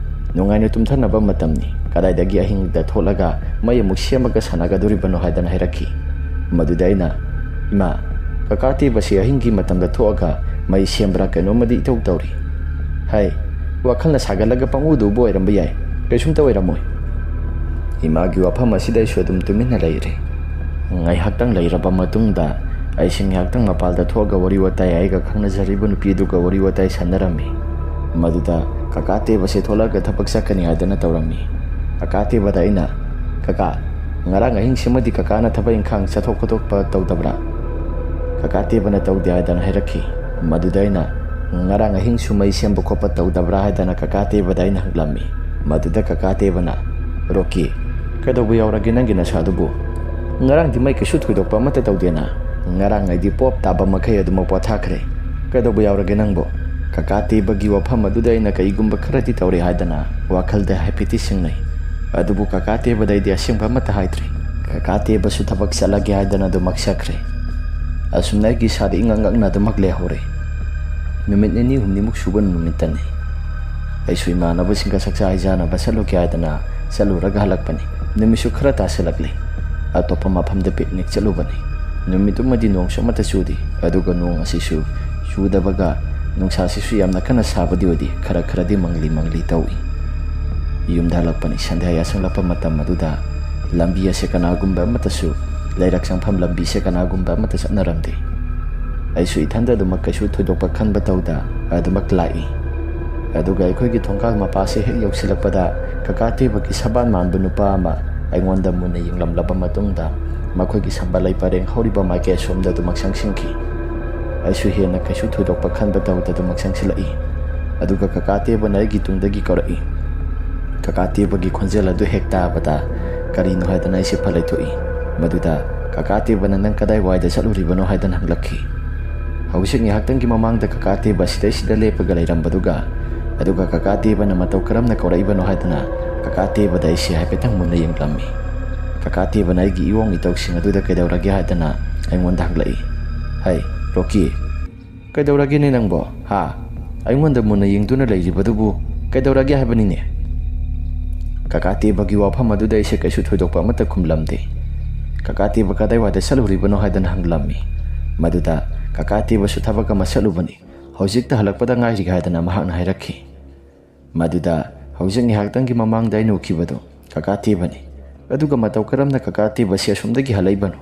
ꯅꯨꯡꯉꯥꯏꯅ ꯇꯨꯝꯊꯅꯕ ꯃꯇꯝꯅꯤ꯫ ꯀꯗꯥꯏꯗꯒꯤ ꯑꯍꯤꯡꯗ ꯊꯣꯛꯂꯒ ꯃꯩ ꯑꯃꯨꯛ ꯁꯦꯝꯃꯒ ꯁꯥꯟꯅꯒꯗꯣꯔꯤꯕꯅꯣ ꯍꯥꯏꯗꯅ ꯍꯥꯏꯔꯛꯈꯤ꯫ ꯃꯗꯨꯗ ꯑꯩꯅ, "ꯏꯃꯥ, ꯀꯀꯥ ꯇꯦꯕꯁꯤ ꯑꯍꯤꯡꯒꯤ ꯃꯇꯝꯗ ꯊꯣꯛꯑꯒ ꯃꯩ ꯁꯦꯝꯕ꯭ꯔꯥ ꯀꯩꯅꯣꯝꯃꯗꯤ ꯏꯇꯧ ꯇꯧꯔꯤ" ꯍꯥꯏ꯫ "ꯋꯥꯈꯜꯅ ꯁꯥꯒꯠꯂꯒ ꯄꯪꯎꯗ ꯎꯕ ꯑꯣꯏꯔꯝꯕ ꯌꯥꯏ, ꯀꯩꯁꯨꯝꯇ ꯑꯣꯏꯔꯝꯃꯣꯏ"꯫ ꯏꯃꯥꯒꯤ ꯋꯥꯐꯝ ꯑꯁꯤꯗ ꯑꯩꯁꯨ ꯑꯗꯨꯝ ꯇꯨꯃꯤꯟꯅ ꯂꯩꯔꯦ꯫ ꯉꯥꯏꯍꯥꯛꯇꯪ ꯂꯩꯔꯕ ꯃꯇꯨꯡꯗ ꯑꯩꯁꯤ ꯉꯥꯏꯍꯥꯛꯇꯪ ꯃꯄꯥꯜꯗ ꯊꯣꯛꯑꯒ ꯋꯥꯔꯤ ꯋꯥꯇꯥꯏ, ꯑꯩꯒ ꯈꯪꯅꯖꯔꯤꯕ ꯅꯨꯄꯤ ꯑꯗꯨꯒ ꯋꯥꯔꯤ ꯋꯥꯇꯥꯏ ꯁꯥꯟꯅꯔꯝꯃꯤ꯫ ꯃꯗꯨꯗ ꯀꯀꯥ ꯇꯦꯕꯁꯦ ꯊꯣꯛꯂꯛꯑꯒ ꯊꯕꯛ ꯆꯠꯀꯅꯤ ꯍꯥꯏꯗꯅ ꯇꯧꯔꯝꯃꯤ꯫ ꯀꯀꯥ ꯇꯦꯕꯗ ꯑꯩꯅ, "ꯀꯀꯥ, ꯉꯔꯥꯡ ꯑꯍꯤꯡꯁꯤꯃꯗꯤ ꯀꯀꯥꯅ ꯊꯕꯛ ꯏꯪꯈꯥꯡ ꯆꯠꯊꯣꯛ ꯈꯣꯠꯇꯣꯛꯄ ꯇꯧꯗꯕ꯭ꯔꯥ?" ꯀꯀꯥ ꯇꯦꯕꯅ ꯇꯧꯗꯦ ꯍꯥꯏꯗꯅ ꯍꯥꯏꯔꯛꯈꯤ꯫ ꯃꯗꯨꯗ ꯑꯩꯅ, "ꯉꯔꯥꯡ ꯑꯍꯤꯡꯁꯨ ꯃꯩ ꯁꯦꯝꯕ ꯈꯣꯠꯄ ꯇꯧꯗꯕ꯭ꯔꯥ?" ꯍꯥꯏꯗꯅ ꯀꯀꯥ ꯇꯦꯕꯗ ꯑꯩꯅ ꯍꯪꯂꯝꯃꯤ꯫ ꯃꯗꯨꯗ ꯀꯀꯥ ꯇꯦꯕꯅ, "ꯔꯣꯀꯤ, ꯀꯩꯗꯧꯕ ꯌꯥꯎꯔꯒꯦ ꯅꯪꯒꯤ ꯅꯁꯥꯗꯨꯕꯨ? ꯉꯔꯥꯡꯗꯤ ꯃꯩ ꯀꯩꯁꯨ ꯊꯣꯏꯗꯣꯛꯄ ꯑꯃꯠꯇ ꯇꯧꯗꯦꯅ꯫ ꯉꯔꯥꯡ ꯑꯩꯗꯤ ꯄꯣꯞ ꯇꯥꯕ ꯃꯈꯩ ꯑꯗꯨꯃꯛ ꯄꯣꯊꯥꯈ꯭ꯔꯦ꯫ ꯀꯩꯗꯧꯕ ꯌꯥꯎꯔꯒꯦ ꯅꯪꯕꯨ?" ꯀꯀꯥ ꯇꯦꯕꯒꯤ ꯋꯥꯐꯝ ꯑꯗꯨꯗ ꯑꯩꯅ ꯀꯩꯒꯨꯝꯕ ꯈꯔꯗꯤ ꯇꯧꯔꯦ ꯍꯥꯏꯗꯅ ꯋꯥꯈꯜꯗ ꯍꯥꯏꯐꯦꯠꯇꯤ ꯆꯤꯡꯅꯩ꯫ ꯑꯗꯨꯕꯨ ꯀꯀꯥ ꯇꯦꯕꯗ ꯑꯩꯗꯤ ꯑꯁꯦꯡꯕ ꯑꯃꯠꯇ ꯍꯥꯏꯗ꯭ꯔꯦ꯫ ꯀꯀꯥ ꯇꯦꯕꯁꯨ ꯊꯕꯛ ꯆꯠꯂꯒꯦ ꯍꯥꯏꯗꯅ ꯑꯗꯨꯃꯛ ꯆꯠꯈ꯭ꯔꯦ꯫ ꯑꯁꯨꯝꯅ ꯑꯩꯒꯤ ꯏꯁꯥꯗ ꯏꯉꯛ ꯉꯛꯅ ꯑꯗꯨꯃꯛ ꯂꯩꯍꯧꯔꯦ꯫ ꯅꯨꯃꯤꯠ ꯅꯤꯅꯤ ꯍꯨꯝꯅꯤꯃꯨꯛ ꯁꯨꯕ ꯅꯨꯃꯤꯠꯇꯅꯤ꯫ ꯑꯩꯁꯨ ꯏꯃꯥꯟꯅꯕꯁꯤꯡꯒ ꯆꯥꯛꯆꯥ ꯍꯩꯖꯥꯅꯕ ꯆꯠꯂꯨꯒꯦ ꯍꯥꯏꯗꯅ ꯆꯠꯂꯨꯔꯒ ꯍꯜꯂꯛꯄꯅꯤ꯫ ꯅꯨꯃꯤꯠꯁꯨ ꯈꯔ ꯇꯥꯁꯤꯜꯂꯛꯂꯦ꯫ ꯑꯇꯣꯞꯄ ꯃꯐꯝꯗ ꯄꯤꯛꯅꯤꯛ ꯆꯠꯂꯨꯕꯅꯤ꯫ ꯅꯨꯃꯤꯠꯇꯨꯃꯗꯤ ꯅꯣꯡꯁꯨ ꯑꯃꯠꯇ ꯆꯨꯗꯦ, ꯑꯗꯨꯒ ꯅꯣꯡ ꯑꯁꯤꯁꯨ ꯆꯨꯗꯕꯒ ꯅꯨꯡꯁꯥꯁꯤꯁꯨ ꯌꯥꯝꯅ ꯀꯟꯅ ꯁꯥꯕꯗꯤ ꯑꯣꯏꯗꯦ, ꯈꯔ ꯈꯔꯗꯤ ꯃꯪꯂꯤ ꯃꯪꯂꯤ ꯇꯧꯏ꯫ ꯌꯨꯝꯗ ꯍꯜꯂꯛꯄꯅꯤ꯫ ꯁꯟꯙ꯭ꯌꯥ ꯌꯥꯁꯪꯂꯛꯄ ꯃꯇꯝ ꯑꯗꯨꯗ ꯂꯝꯕꯤ ꯑꯁꯦ ꯀꯅꯥꯒꯨꯝꯕ ꯑꯃꯠꯇꯁꯨ, ꯂꯩꯔꯛ ꯆꯪꯐꯝ ꯂꯝꯕꯤꯁꯦ ꯀꯅꯥꯒꯨꯝꯕ ꯑꯃꯠꯇ ꯆꯠꯅꯔꯝꯗꯦ꯫ ꯑꯩꯁꯨ ꯏꯊꯟꯗ ꯑꯗꯨꯃꯛ ꯀꯩꯁꯨ ꯊꯣꯏꯗꯣꯛꯄ ꯈꯟꯕ ꯇꯧꯗ ꯑꯗꯨꯃꯛ ꯂꯥꯛꯏ꯫ ꯑꯗꯨꯒ ꯑꯩꯈꯣꯏꯒꯤ ꯊꯣꯡꯒꯥꯜ ꯃꯄꯥꯁꯦ ꯍꯦꯛ ꯌꯧꯁꯤꯜꯂꯛꯄꯗ ꯀꯀꯥ ꯇꯦꯕꯒꯤ ꯁꯕꯥꯟ ꯃꯥꯟꯕ ꯅꯨꯄꯥ ꯑꯃ ꯑꯩꯉꯣꯟꯗ ꯃꯨꯟꯅ ꯌꯦꯡꯂꯝꯂꯕ ꯃꯇꯨꯡꯗ ꯃꯈꯣꯏꯒꯤ ꯁꯝꯕꯜ ꯂꯩ ꯄꯔꯦꯡ ꯍꯧꯔꯤꯕ ꯃꯥꯏꯀꯩ ꯑꯁꯣꯝꯗ ꯑꯗꯨꯃꯛ ꯆꯪꯁꯤꯟꯈꯤ꯫ ꯑꯩꯁꯨ ꯍꯦꯟꯅ ꯀꯩꯁꯨ ꯊꯣꯏꯗꯣꯛꯄ ꯈꯟꯕ ꯇꯧꯗ ꯑꯗꯨꯃꯛ ꯆꯪꯁꯤꯜꯂꯛꯏ꯫ ꯑꯗꯨꯒ ꯀꯀꯥ ꯇꯦꯕꯅ ꯑꯩꯒꯤ ꯇꯨꯡꯗꯒꯤ ꯀꯧꯔꯛꯏ꯫ ꯀꯀꯥ ꯇꯦꯕꯒꯤ ꯈꯣꯟꯖꯦꯜ ꯑꯗꯨ ꯍꯦꯛ ꯇꯥꯕꯗ ꯀꯔꯤꯅꯣ ꯍꯥꯏꯗꯅ ꯑꯩꯁꯦ ꯐ ꯂꯩꯊꯣꯛꯏ꯫ ꯃꯗꯨꯗ ꯀꯀꯥ ꯇꯦꯕꯅ "ꯅꯪ ꯀꯗꯥꯏꯋꯥꯏꯗ ꯆꯠꯂꯨꯔꯤꯕꯅꯣ?" ꯍꯥꯏꯗꯅ ꯍꯪꯂꯛꯈꯤ꯫ ꯍꯧꯖꯤꯛ ꯉꯥꯏꯍꯥꯛꯇꯪꯒꯤ ꯃꯃꯥꯡꯗ ꯀꯀꯥ ꯇꯦꯕ ꯁꯤꯗꯩꯁꯤꯗ ꯂꯦꯞꯄꯒ ꯂꯩꯔꯝꯕꯗꯨꯒ, ꯑꯗꯨꯒ ꯀꯀꯥ ꯇꯦꯕꯅ ꯃꯇꯧ ꯀꯔꯝꯅ ꯀꯧꯔꯛꯏꯕꯅꯣ ꯍꯥꯏꯗꯅ ꯀꯀꯥ ꯇꯦꯕꯗ ꯑꯩꯁꯦ ꯍꯥꯏꯐꯦꯠꯇꯪ ꯃꯨꯟꯅ ꯌꯦꯡꯂꯝꯃꯤ꯫ ꯀꯀꯥ ꯇꯦꯕꯅ ꯑꯩꯒꯤ ꯏꯋꯣꯡ ꯏꯇꯧꯁꯤꯡ ꯑꯗꯨꯗ "ꯀꯩꯗꯧꯔꯒꯦ?" ꯍꯥꯏꯗꯅ ꯑꯩꯉꯣꯟꯗ ꯍꯪꯂꯛꯏ꯫ "ꯍꯩ, ꯔꯣꯀꯤ, ꯀꯩꯗꯧꯔꯒꯦꯅꯦ ꯅꯪꯕꯣ? ꯍꯥ? ꯑꯩꯉꯣꯟꯗ ꯃꯨꯟꯅ ꯌꯦꯡꯗꯨꯅ ꯂꯩꯔꯤꯕꯗꯨꯕꯨ ꯀꯩꯗꯧꯔꯒꯦ ꯍꯥꯏꯕꯅꯤꯅꯦ?" ꯀꯀꯥ ꯇꯦꯕꯒꯤ ꯋꯥꯐꯝ ꯑꯗꯨꯗ ꯑꯩꯁꯦ ꯀꯩꯁꯨ ꯊꯣꯏꯗꯣꯛꯄ ꯑꯃꯠꯇ ꯈꯨꯝꯂꯝꯗꯦ꯫ ꯀꯀꯥ ꯇꯦꯕ ꯀꯗꯥꯏꯋꯥꯏꯗ ꯆꯠꯂꯨꯔꯤꯕꯅꯣ ꯍꯥꯏꯗꯅ ꯍꯪꯂꯝꯃꯤ꯫ ꯃꯗꯨꯗ ꯀꯀꯥ ꯇꯦꯕꯁꯨ ꯊꯕꯛ ꯑꯃ ꯆꯠꯂꯨꯕꯅꯤ, ꯍꯧꯖꯤꯛꯇ ꯍꯜꯂꯛꯄꯗ ꯉꯥꯏꯔꯤ ꯍꯥꯏꯗꯅ ꯃꯍꯥꯛꯅ ꯍꯥꯏꯔꯛꯈꯤ꯫ ꯃꯗꯨꯗ ꯍꯧꯖꯤꯛ ꯉꯥꯏꯍꯥꯛꯇꯪꯒꯤ ꯃꯃꯥꯡꯗ ꯑꯩꯅ ꯎꯈꯤꯕꯗꯨ ꯀꯀꯥ ꯇꯦꯕꯅꯤ꯫ ꯑꯗꯨꯒ ꯃꯇꯧ ꯀꯔꯝꯅ ꯀꯀꯥ ꯇꯦꯕꯁꯤ ꯑꯁꯣꯝꯗꯒꯤ ꯍꯜꯂꯛꯏꯕꯅꯣ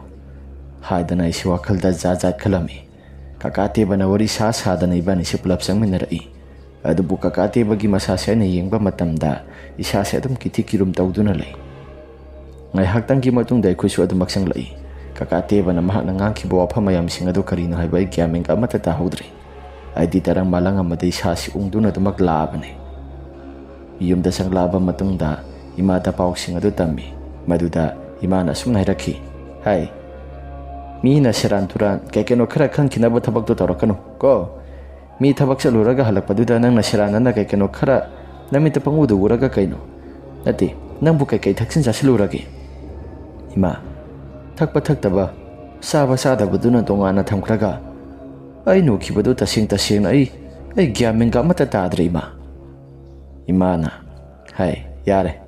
ꯍꯥꯏꯗꯅ ꯑꯩꯁꯤ ꯋꯥꯈꯜꯗ ꯖꯥꯠ ꯖꯥꯠ ꯈꯜꯂꯝꯃꯤ꯫ ꯀꯀꯥ ꯇꯦꯕꯅ ꯋꯥꯔꯤ ꯁꯥ ꯁꯥꯗꯅ ꯏꯕꯥꯅꯤꯁꯤ ꯄꯨꯂꯞ ꯆꯪꯃꯤꯟꯅꯔꯛꯏ꯫ ꯑꯗꯨꯕꯨ ꯀꯀꯥ ꯇꯦꯕꯒꯤ ꯃꯁꯥꯁꯦ ꯑꯩꯅ ꯌꯦꯡꯕ ꯃꯇꯝꯗ ꯏꯁꯥꯁꯦ ꯑꯗꯨꯝ ꯀꯤꯊꯤ ꯀꯤꯔꯨꯝ ꯇꯧꯗꯨꯅ ꯂꯩ꯫ ꯉꯥꯏꯍꯥꯛꯇꯪꯒꯤ ꯃꯇꯨꯡꯗ ꯑꯩꯈꯣꯏꯁꯨ ꯑꯗꯨꯃꯛ ꯆꯪꯂꯛꯏ꯫ ꯀꯀꯥ ꯇꯦꯕꯅ ꯃꯍꯥꯛꯅ ꯉꯥꯡꯈꯤꯕ ꯋꯥꯐꯝ ꯃꯌꯥꯝꯁꯤꯡ ꯑꯗꯨ ꯀꯔꯤꯅꯣ ꯍꯥꯏꯕ ꯑꯩ ꯒ꯭ꯌꯥꯟ ꯃꯦꯟꯒ ꯑꯃꯠꯇ ꯇꯥꯍꯧꯗ꯭ꯔꯦ꯫ ꯑꯩꯗꯤ ꯇꯔꯪ ꯃꯥꯂꯪ ꯑꯃꯗ ꯏꯁꯥꯁꯤ ꯎꯪꯗꯨꯅ ꯑꯗꯨꯃꯛ ꯂꯥꯛꯑꯕꯅꯤ꯫ ꯌꯨꯝꯗ ꯆꯪꯂꯛꯑꯕ ꯃꯇꯨꯡꯗ ꯏꯃꯥꯗ ꯄꯥꯎꯁꯤꯡ ꯑꯗꯨ ꯇꯝꯃꯤ꯫ ꯃꯗꯨꯗ ꯏꯃꯥꯅ ꯑꯁꯨꯝꯅ ꯍꯥꯏꯔꯛꯈꯤ, "ꯍꯥꯏ, ꯃꯤꯅ ꯁꯦꯔꯥꯟ ꯇꯨꯔꯥꯟ ꯀꯩ ꯀꯩꯅꯣ ꯈꯔ ꯈꯪꯈꯤꯅꯕ ꯊꯕꯛꯇꯣ ꯇꯧꯔꯛꯀꯅꯨ ꯀꯣ꯫ ꯃꯤ ꯊꯕꯛ ꯆꯠꯂꯨꯔꯒ ꯍꯜꯂꯛꯄꯗꯨꯗ ꯅꯪꯅ ꯁꯦꯔꯥꯟꯅꯅ ꯀꯩ ꯀꯩꯅꯣ ꯈꯔ ꯅꯃꯤꯠꯇ ꯄꯪꯎꯗ ꯎꯔꯒ ꯀꯩꯅꯣ? ꯅꯠꯇꯦ, ꯅꯪꯕꯨ ꯀꯩ ꯀꯩ ꯊꯛꯆꯤꯟ ꯆꯥꯁꯤꯜꯂꯨꯔꯒꯦ?" ꯏꯃꯥ, ꯊꯛꯄ ꯊꯛꯇꯕ, ꯆꯥꯕ ꯆꯥꯗꯕꯗꯨꯅ ꯇꯣꯉꯥꯟꯅ ꯊꯝꯈ꯭ꯔꯒ ꯑꯩ ꯅꯣꯛꯈꯤꯕꯗꯨ ꯇꯁꯦꯡ ꯇꯁꯦꯡꯅ ꯑꯩ, ꯑꯩ ꯒ꯭ꯌꯥꯟ ꯃꯦꯟꯒ ꯑꯃꯠꯇ ꯇꯥꯗ꯭ꯔꯦ ꯏꯃꯥ꯫ ꯏꯃꯥꯅ ꯍꯥꯏ, "ꯌꯥꯔꯦ,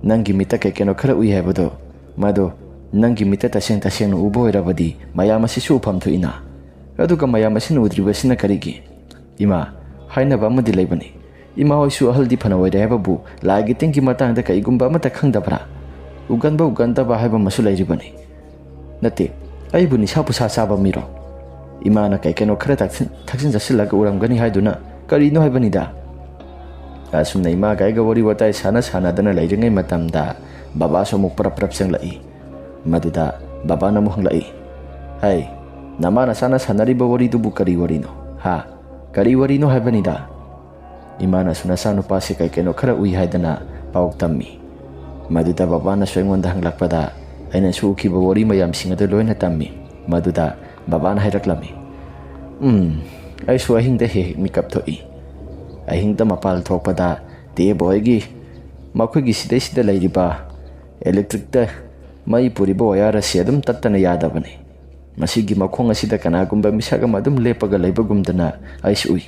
ꯅꯪꯒꯤ ꯃꯤꯠꯇ ꯀꯩ ꯀꯩꯅꯣ ꯈꯔ ꯎꯏ ꯍꯥꯏꯕꯗꯣ, ꯃꯗꯣ ꯅꯪꯒꯤ ꯃꯤꯠꯇ ꯇꯁꯦꯡ ꯇꯁꯦꯡꯅ ꯎꯕ ꯑꯣꯏꯔꯕꯗꯤ ꯃꯌꯥꯝ ꯑꯁꯤꯁꯨ ꯎꯐꯝ ꯊꯣꯛꯏꯅ꯫ ꯑꯗꯨꯒ ꯃꯌꯥꯝ ꯑꯁꯤꯅ ꯎꯗ꯭ꯔꯤꯕꯁꯤꯅ ꯀꯔꯤꯒꯤ? ꯏꯃꯥ, ꯍꯥꯏꯅꯕ ꯑꯃꯗꯤ ꯂꯩꯕꯅꯤ꯫ ꯏꯃꯥ ꯍꯣꯏꯁꯨ ꯑꯍꯜꯗꯤ ꯐꯅ ꯑꯣꯏꯔꯦ ꯍꯥꯏꯕꯕꯨ ꯂꯥꯏꯒꯤ ꯇꯤꯟꯒꯤ ꯃꯇꯥꯡꯗ ꯀꯔꯤꯒꯨꯝꯕ ꯑꯃꯠꯇ ꯈꯪꯗꯕ꯭ꯔꯥ? ꯎꯒꯟꯕ ꯎꯒꯟꯗꯕ ꯍꯥꯏꯕ ꯑꯃꯁꯨ ꯂꯩꯔꯤꯕꯅꯤ꯫ ꯅꯠꯇꯦ, ꯑꯩꯕꯨ ꯅꯤꯁꯥ ꯄꯨꯁꯥ ꯆꯥꯕ ꯃꯤꯔꯣ? ꯏꯃꯥꯅ ꯀꯩ ꯀꯩꯅꯣ ꯈꯔ ꯊꯛꯆꯤꯟ ꯊꯛꯆꯤꯟ ꯆꯥꯁꯤꯜꯂꯒ ꯎꯔꯝꯒꯅꯤ ꯍꯥꯏꯗꯨꯅ ꯀꯔꯤꯅꯣ ꯍꯥꯏꯕꯅꯤꯗ꯫ ꯑꯁꯨꯝꯅ ꯏꯃꯥꯒ ꯑꯩꯒ ꯋꯥꯔꯤ ꯋꯥꯇꯥꯏ ꯁꯥꯟꯅ ꯁꯥꯟꯅꯗꯅ ꯂꯩꯔꯤꯉꯩ ꯃꯇꯝꯗ ꯕꯕꯥꯁꯨ ꯑꯃꯨꯛ ꯄ꯭ꯔꯞ ꯄ꯭ꯔꯞ ꯆꯪꯂꯛꯏ꯫ ꯃꯗꯨꯗ ꯕꯕꯥꯅ ꯑꯃꯨꯛ ꯍꯪꯂꯛꯏ, "ꯍꯩ, ꯅꯃꯥ ꯅꯆꯥꯅ ꯁꯥꯟꯅꯔꯤꯕ ꯋꯥꯔꯤꯗꯨꯕꯨ ꯀꯔꯤ ꯋꯥꯔꯤꯅꯣ? ꯍꯥ? ꯀꯔꯤ ꯋꯥꯔꯤꯅꯣ ꯍꯥꯏꯕꯅꯤꯗ?" ꯏꯃꯥꯅꯁꯨ ꯅꯆꯥꯅꯨꯄꯥꯁꯦ ꯀꯩ ꯀꯩꯅꯣ ꯈꯔ ꯎꯏ ꯍꯥꯏꯗꯅ ꯄꯥꯎ ꯇꯝꯃꯤ꯫ ꯃꯗꯨꯗ ꯕꯕꯥꯅꯁꯨ ꯑꯩꯉꯣꯟꯗ ꯍꯪꯂꯛꯄꯗ ꯑꯩꯅꯁꯨ ꯎꯈꯤꯕ ꯋꯥꯔꯤ ꯃꯌꯥꯝꯁꯤꯡ ꯑꯗꯨ ꯂꯣꯏꯅ ꯇꯝꯃꯤ꯫ ꯃꯗꯨꯗ ꯕꯕꯥꯅ ꯍꯥꯏꯔꯛꯂꯝꯃꯤ, "ꯎꯝ, ꯑꯩꯁꯨ ꯑꯍꯤꯡꯗ ꯍꯦꯛ ꯍꯦꯛ ꯃꯤꯀꯞ ꯊꯣꯛꯏ꯫ ꯑꯍꯤꯡꯗ ꯃꯄꯥꯜ ꯊꯣꯛꯄꯗ ꯇꯦꯕ ꯍꯣꯏꯒꯤ, ꯃꯈꯣꯏꯒꯤ ꯁꯤꯗꯩꯁꯤꯗ ꯂꯩꯔꯤꯕ ꯏꯂꯦꯛꯇ꯭ꯔꯤꯛꯇ ꯃꯩ ꯄꯨꯔꯤꯕ ꯋꯥꯌꯥꯔ ꯑꯁꯤ ꯑꯗꯨꯝ ꯇꯠꯇꯅ ꯌꯥꯗꯕꯅꯤ꯫ ꯃꯁꯤꯒꯤ ꯃꯈꯣꯡ ꯑꯁꯤꯗ ꯀꯅꯥꯒꯨꯝꯕ ꯃꯤꯁꯛ ꯑꯃ ꯑꯗꯨꯝ ꯂꯦꯞꯄꯒ ꯂꯩꯕꯒꯨꯝꯗꯅ ꯑꯩꯁꯨ ꯎꯏ꯫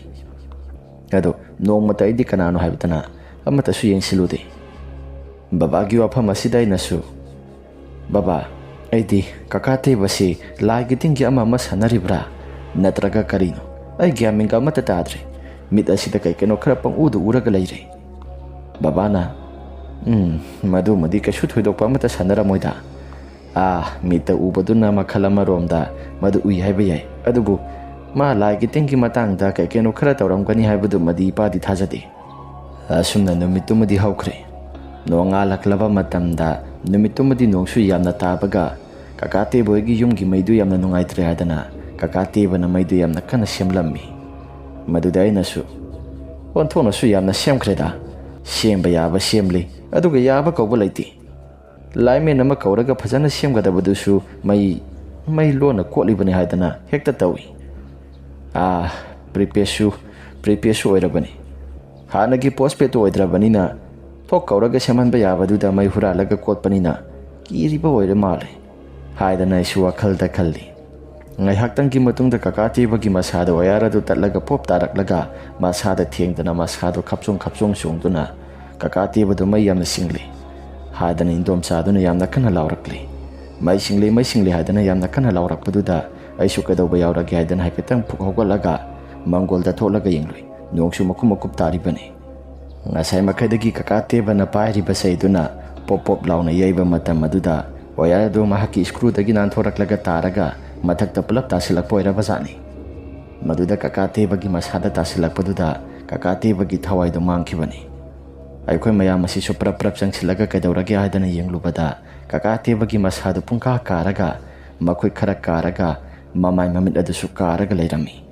ꯑꯗꯣ ꯅꯣꯡꯃꯇ ꯑꯩꯗꯤ ꯀꯅꯥꯅꯣ ꯍꯥꯏꯕꯗꯅ ꯑꯃꯠꯇꯁꯨ ꯌꯦꯡꯁꯤꯜꯂꯨꯗꯦ꯫" ꯕꯕꯥꯒꯤ ꯋꯥꯐꯝ ꯑꯁꯤꯗ ꯑꯩꯅꯁꯨ, "ꯕꯕꯥ, ꯑꯩꯗꯤ ꯀꯀꯥ ꯇꯦꯕꯁꯤ ꯂꯥꯏꯒꯤ ꯇꯤꯟꯒꯤ ꯑꯃ ꯑꯃ ꯁꯥꯟꯅꯔꯤꯕ꯭ꯔꯥ? ꯅꯠꯇ꯭ꯔꯒ ꯀꯔꯤꯅꯣ? ꯑꯩ ꯒ꯭ꯌꯥꯟ ꯃꯦꯟꯒ ꯑꯃꯠꯇ ꯇꯥꯗ꯭ꯔꯦ꯫ ꯃꯤꯠ ꯑꯁꯤꯗ ꯀꯩ ꯀꯩꯅꯣ ꯈꯔ ꯄꯪꯎꯗ ꯎꯔꯒ ꯂꯩꯔꯦ꯫" ꯕꯕꯥꯅ, "ꯎꯝ, ꯃꯗꯨꯃꯗꯤ ꯀꯩꯁꯨ ꯊꯣꯏꯗꯣꯛꯄ ꯑꯃꯠꯇ ꯁꯥꯟꯅꯔꯝꯃꯣꯏꯗ꯫ ꯑꯥ, ꯃꯤꯠꯇ ꯎꯕꯗꯨꯅ ꯃꯈꯜ ꯑꯃꯔꯣꯝꯗ ꯃꯗꯨ ꯎꯏ ꯍꯥꯏꯕ ꯌꯥꯏ꯫ ꯑꯗꯨꯕꯨ ꯃꯥ ꯂꯥꯏꯒꯤ ꯇꯤꯟꯒꯤ ꯃꯇꯥꯡꯗ ꯀꯩ ꯀꯩꯅꯣ ꯈꯔ ꯇꯧꯔꯝꯒꯅꯤ ꯍꯥꯏꯕꯗꯨꯃꯗꯤ ꯏꯄꯥꯗꯤ ꯊꯥꯖꯗꯦ꯫" ꯑꯁꯨꯝꯅ ꯅꯨꯃꯤꯠꯇꯨꯃꯗꯤ ꯍꯧꯈ꯭ꯔꯦ꯫ ꯅꯣꯡꯉꯥꯜꯂꯛꯂꯕ ꯃꯇꯝꯗ ꯅꯨꯃꯤꯠꯇꯨꯃꯗꯤ ꯅꯣꯡꯁꯨ ꯌꯥꯝꯅ ꯇꯥꯕꯒ ꯀꯀꯥ ꯇꯦꯕ ꯍꯣꯏꯒꯤ ꯌꯨꯝꯒꯤ ꯃꯩꯗꯨ ꯌꯥꯝꯅ ꯅꯨꯡꯉꯥꯏꯇ꯭ꯔꯦ ꯍꯥꯏꯗꯅ ꯀꯀꯥ ꯇꯦꯕꯅ ꯃꯩꯗꯨ ꯌꯥꯝꯅ ꯀꯟꯅ ꯁꯦꯝꯂꯝꯃꯤ꯫ ꯃꯗꯨꯗ ꯑꯩꯅꯁꯨ, "ꯑꯣꯟꯊꯣꯛꯅꯁꯨ ꯌꯥꯝꯅ ꯁꯦꯝꯈ꯭ꯔꯦꯗ꯫ ꯁꯦꯝꯕ ꯌꯥꯕ ꯁꯦꯝꯂꯤ, ꯑꯗꯨꯒ ꯌꯥꯕ ꯀꯧꯕ ꯂꯩꯇꯦ꯫ ꯂꯥꯏꯃꯦꯟ ꯑꯃ ꯀꯧꯔꯒ ꯐꯖꯅ ꯁꯦꯝꯒꯗꯕꯗꯨꯁꯨ ꯃꯩ, ꯃꯩ ꯂꯣꯟꯅ ꯀꯣꯠꯂꯤꯕꯅꯤ ꯍꯥꯏꯗꯅ ꯍꯦꯛꯇ ꯇꯧꯏ꯫ ꯑꯥ, ꯄ꯭ꯔꯤꯄꯦꯗꯁꯨ, ꯄ꯭ꯔꯤꯄꯦꯗꯁꯨ ꯑꯣꯏꯔꯕꯅꯤ꯫ ꯍꯥꯟꯅꯒꯤ ꯄꯣꯁꯄꯦꯗꯇꯨ ꯑꯣꯏꯗ꯭ꯔꯕꯅꯤꯅ ꯊꯣꯛ ꯀꯧꯔꯒ ꯁꯦꯝꯍꯟꯕ ꯌꯥꯕꯗꯨꯗ ꯃꯩ ꯍꯨꯔꯥꯜꯂꯒ ꯀꯣꯠꯄꯅꯤꯅ ꯀꯤꯔꯤꯕ ꯑꯣꯏꯔ ꯃꯥꯜꯂꯦ" ꯍꯥꯏꯗꯅ ꯑꯩꯁꯨ ꯋꯥꯈꯜꯗ ꯈꯜꯂꯤ꯫ ꯉꯥꯏꯍꯥꯛꯇꯪꯒꯤ ꯃꯇꯨꯡꯗ ꯀꯀꯥ ꯇꯦꯕꯒꯤ ꯃꯁꯥꯗ ꯋꯥꯌꯥꯔ ꯑꯗꯨ ꯇꯠꯂꯒ ꯄꯣꯞ ꯇꯥꯔꯛꯂꯒ ꯃꯁꯥꯗ ꯊꯦꯡꯗꯅ ꯃꯁꯥꯗꯣ ꯈꯞꯆꯣꯡ ꯈꯞꯆꯣꯡ ꯆꯣꯡꯗꯨꯅ, "ꯀꯀꯥ ꯇꯦꯕꯗꯨ ꯃꯩ ꯌꯥꯝꯅ ꯁꯤꯡꯂꯤ" ꯍꯥꯏꯗꯅ ꯏꯟꯗꯣꯝꯆꯥꯗꯨꯅ ꯌꯥꯝꯅ ꯀꯟꯅ ꯂꯥꯎꯔꯛꯂꯤ꯫ "ꯃꯩ ꯁꯤꯡꯂꯤ, ꯃꯩ ꯁꯤꯡꯂꯤ" ꯍꯥꯏꯗꯅ ꯌꯥꯝꯅ ꯀꯟꯅ ꯂꯥꯎꯔꯛꯄꯗꯨꯗ ꯑꯩꯁꯨ ꯀꯩꯗꯧꯕ ꯌꯥꯎꯔꯒꯦ ꯍꯥꯏꯗꯅ ꯍꯥꯏꯐꯦꯠꯇꯪ ꯐꯨꯛ ꯍꯧꯒꯠꯂꯒ ꯃꯪꯒꯣꯜꯗ ꯊꯣꯛꯂꯒ ꯌꯦꯡꯂꯨꯏ꯫ ꯅꯣꯡꯁꯨ ꯃꯀꯨꯞ ꯃꯀꯨꯞ ꯇꯥꯔꯤꯕꯅꯤ꯫ ꯉꯁꯥꯏ ꯃꯈꯩꯗꯒꯤ ꯀꯀꯥ ꯇꯦꯕꯅ ꯄꯥꯏꯔꯤꯕ ꯆꯩꯗꯨꯅ ꯄꯣꯞ ꯄꯣꯞ ꯂꯥꯎꯅ ꯌꯩꯕ ꯃꯇꯝ ꯑꯗꯨꯗ ꯋꯥꯌꯔ ꯑꯗꯨ ꯃꯍꯥꯛꯀꯤ ꯁ꯭ꯀ꯭ꯔꯨꯗꯒꯤ ꯅꯥꯟꯊꯣꯔꯛꯂꯒ ꯇꯥꯔꯒ ꯃꯊꯛꯇ ꯄꯨꯂꯞ ꯇꯥꯁꯤꯜꯂꯛꯄ ꯑꯣꯏꯔꯕꯖꯥꯠꯅꯤ꯫ ꯃꯗꯨꯗ ꯀꯀꯥ ꯇꯦꯕꯒꯤ ꯃꯁꯥꯗ ꯇꯥꯁꯤꯜꯂꯛꯄꯗꯨꯗ ꯀꯀꯥ ꯇꯦꯕꯒꯤ ꯊꯋꯥꯏꯗꯨ ꯃꯥꯡꯈꯤꯕꯅꯤ꯫ ꯑꯩꯈꯣꯏ ꯃꯌꯥꯝ ꯑꯁꯤꯁꯨ ꯄ꯭ꯔꯞ ꯄ꯭ꯔꯞ ꯆꯪꯁꯤꯜꯂꯒ ꯀꯩꯗꯧꯔꯒꯦ ꯍꯥꯏꯗꯅ ꯌꯦꯡꯂꯨꯕꯗ, ꯀꯀꯥ ꯇꯦꯕꯒꯤ ꯃꯁꯥꯗꯨ ꯄꯨꯡꯀꯥ ꯀꯥꯔꯒ, ꯃꯈꯨꯠ ꯈꯔ ꯀꯥꯔꯒ, ꯃꯃꯥꯏ ꯃꯃꯤꯠ ꯑꯗꯨꯁꯨ ꯀꯥꯔꯒ ꯂꯩꯔꯝꯃꯤ꯫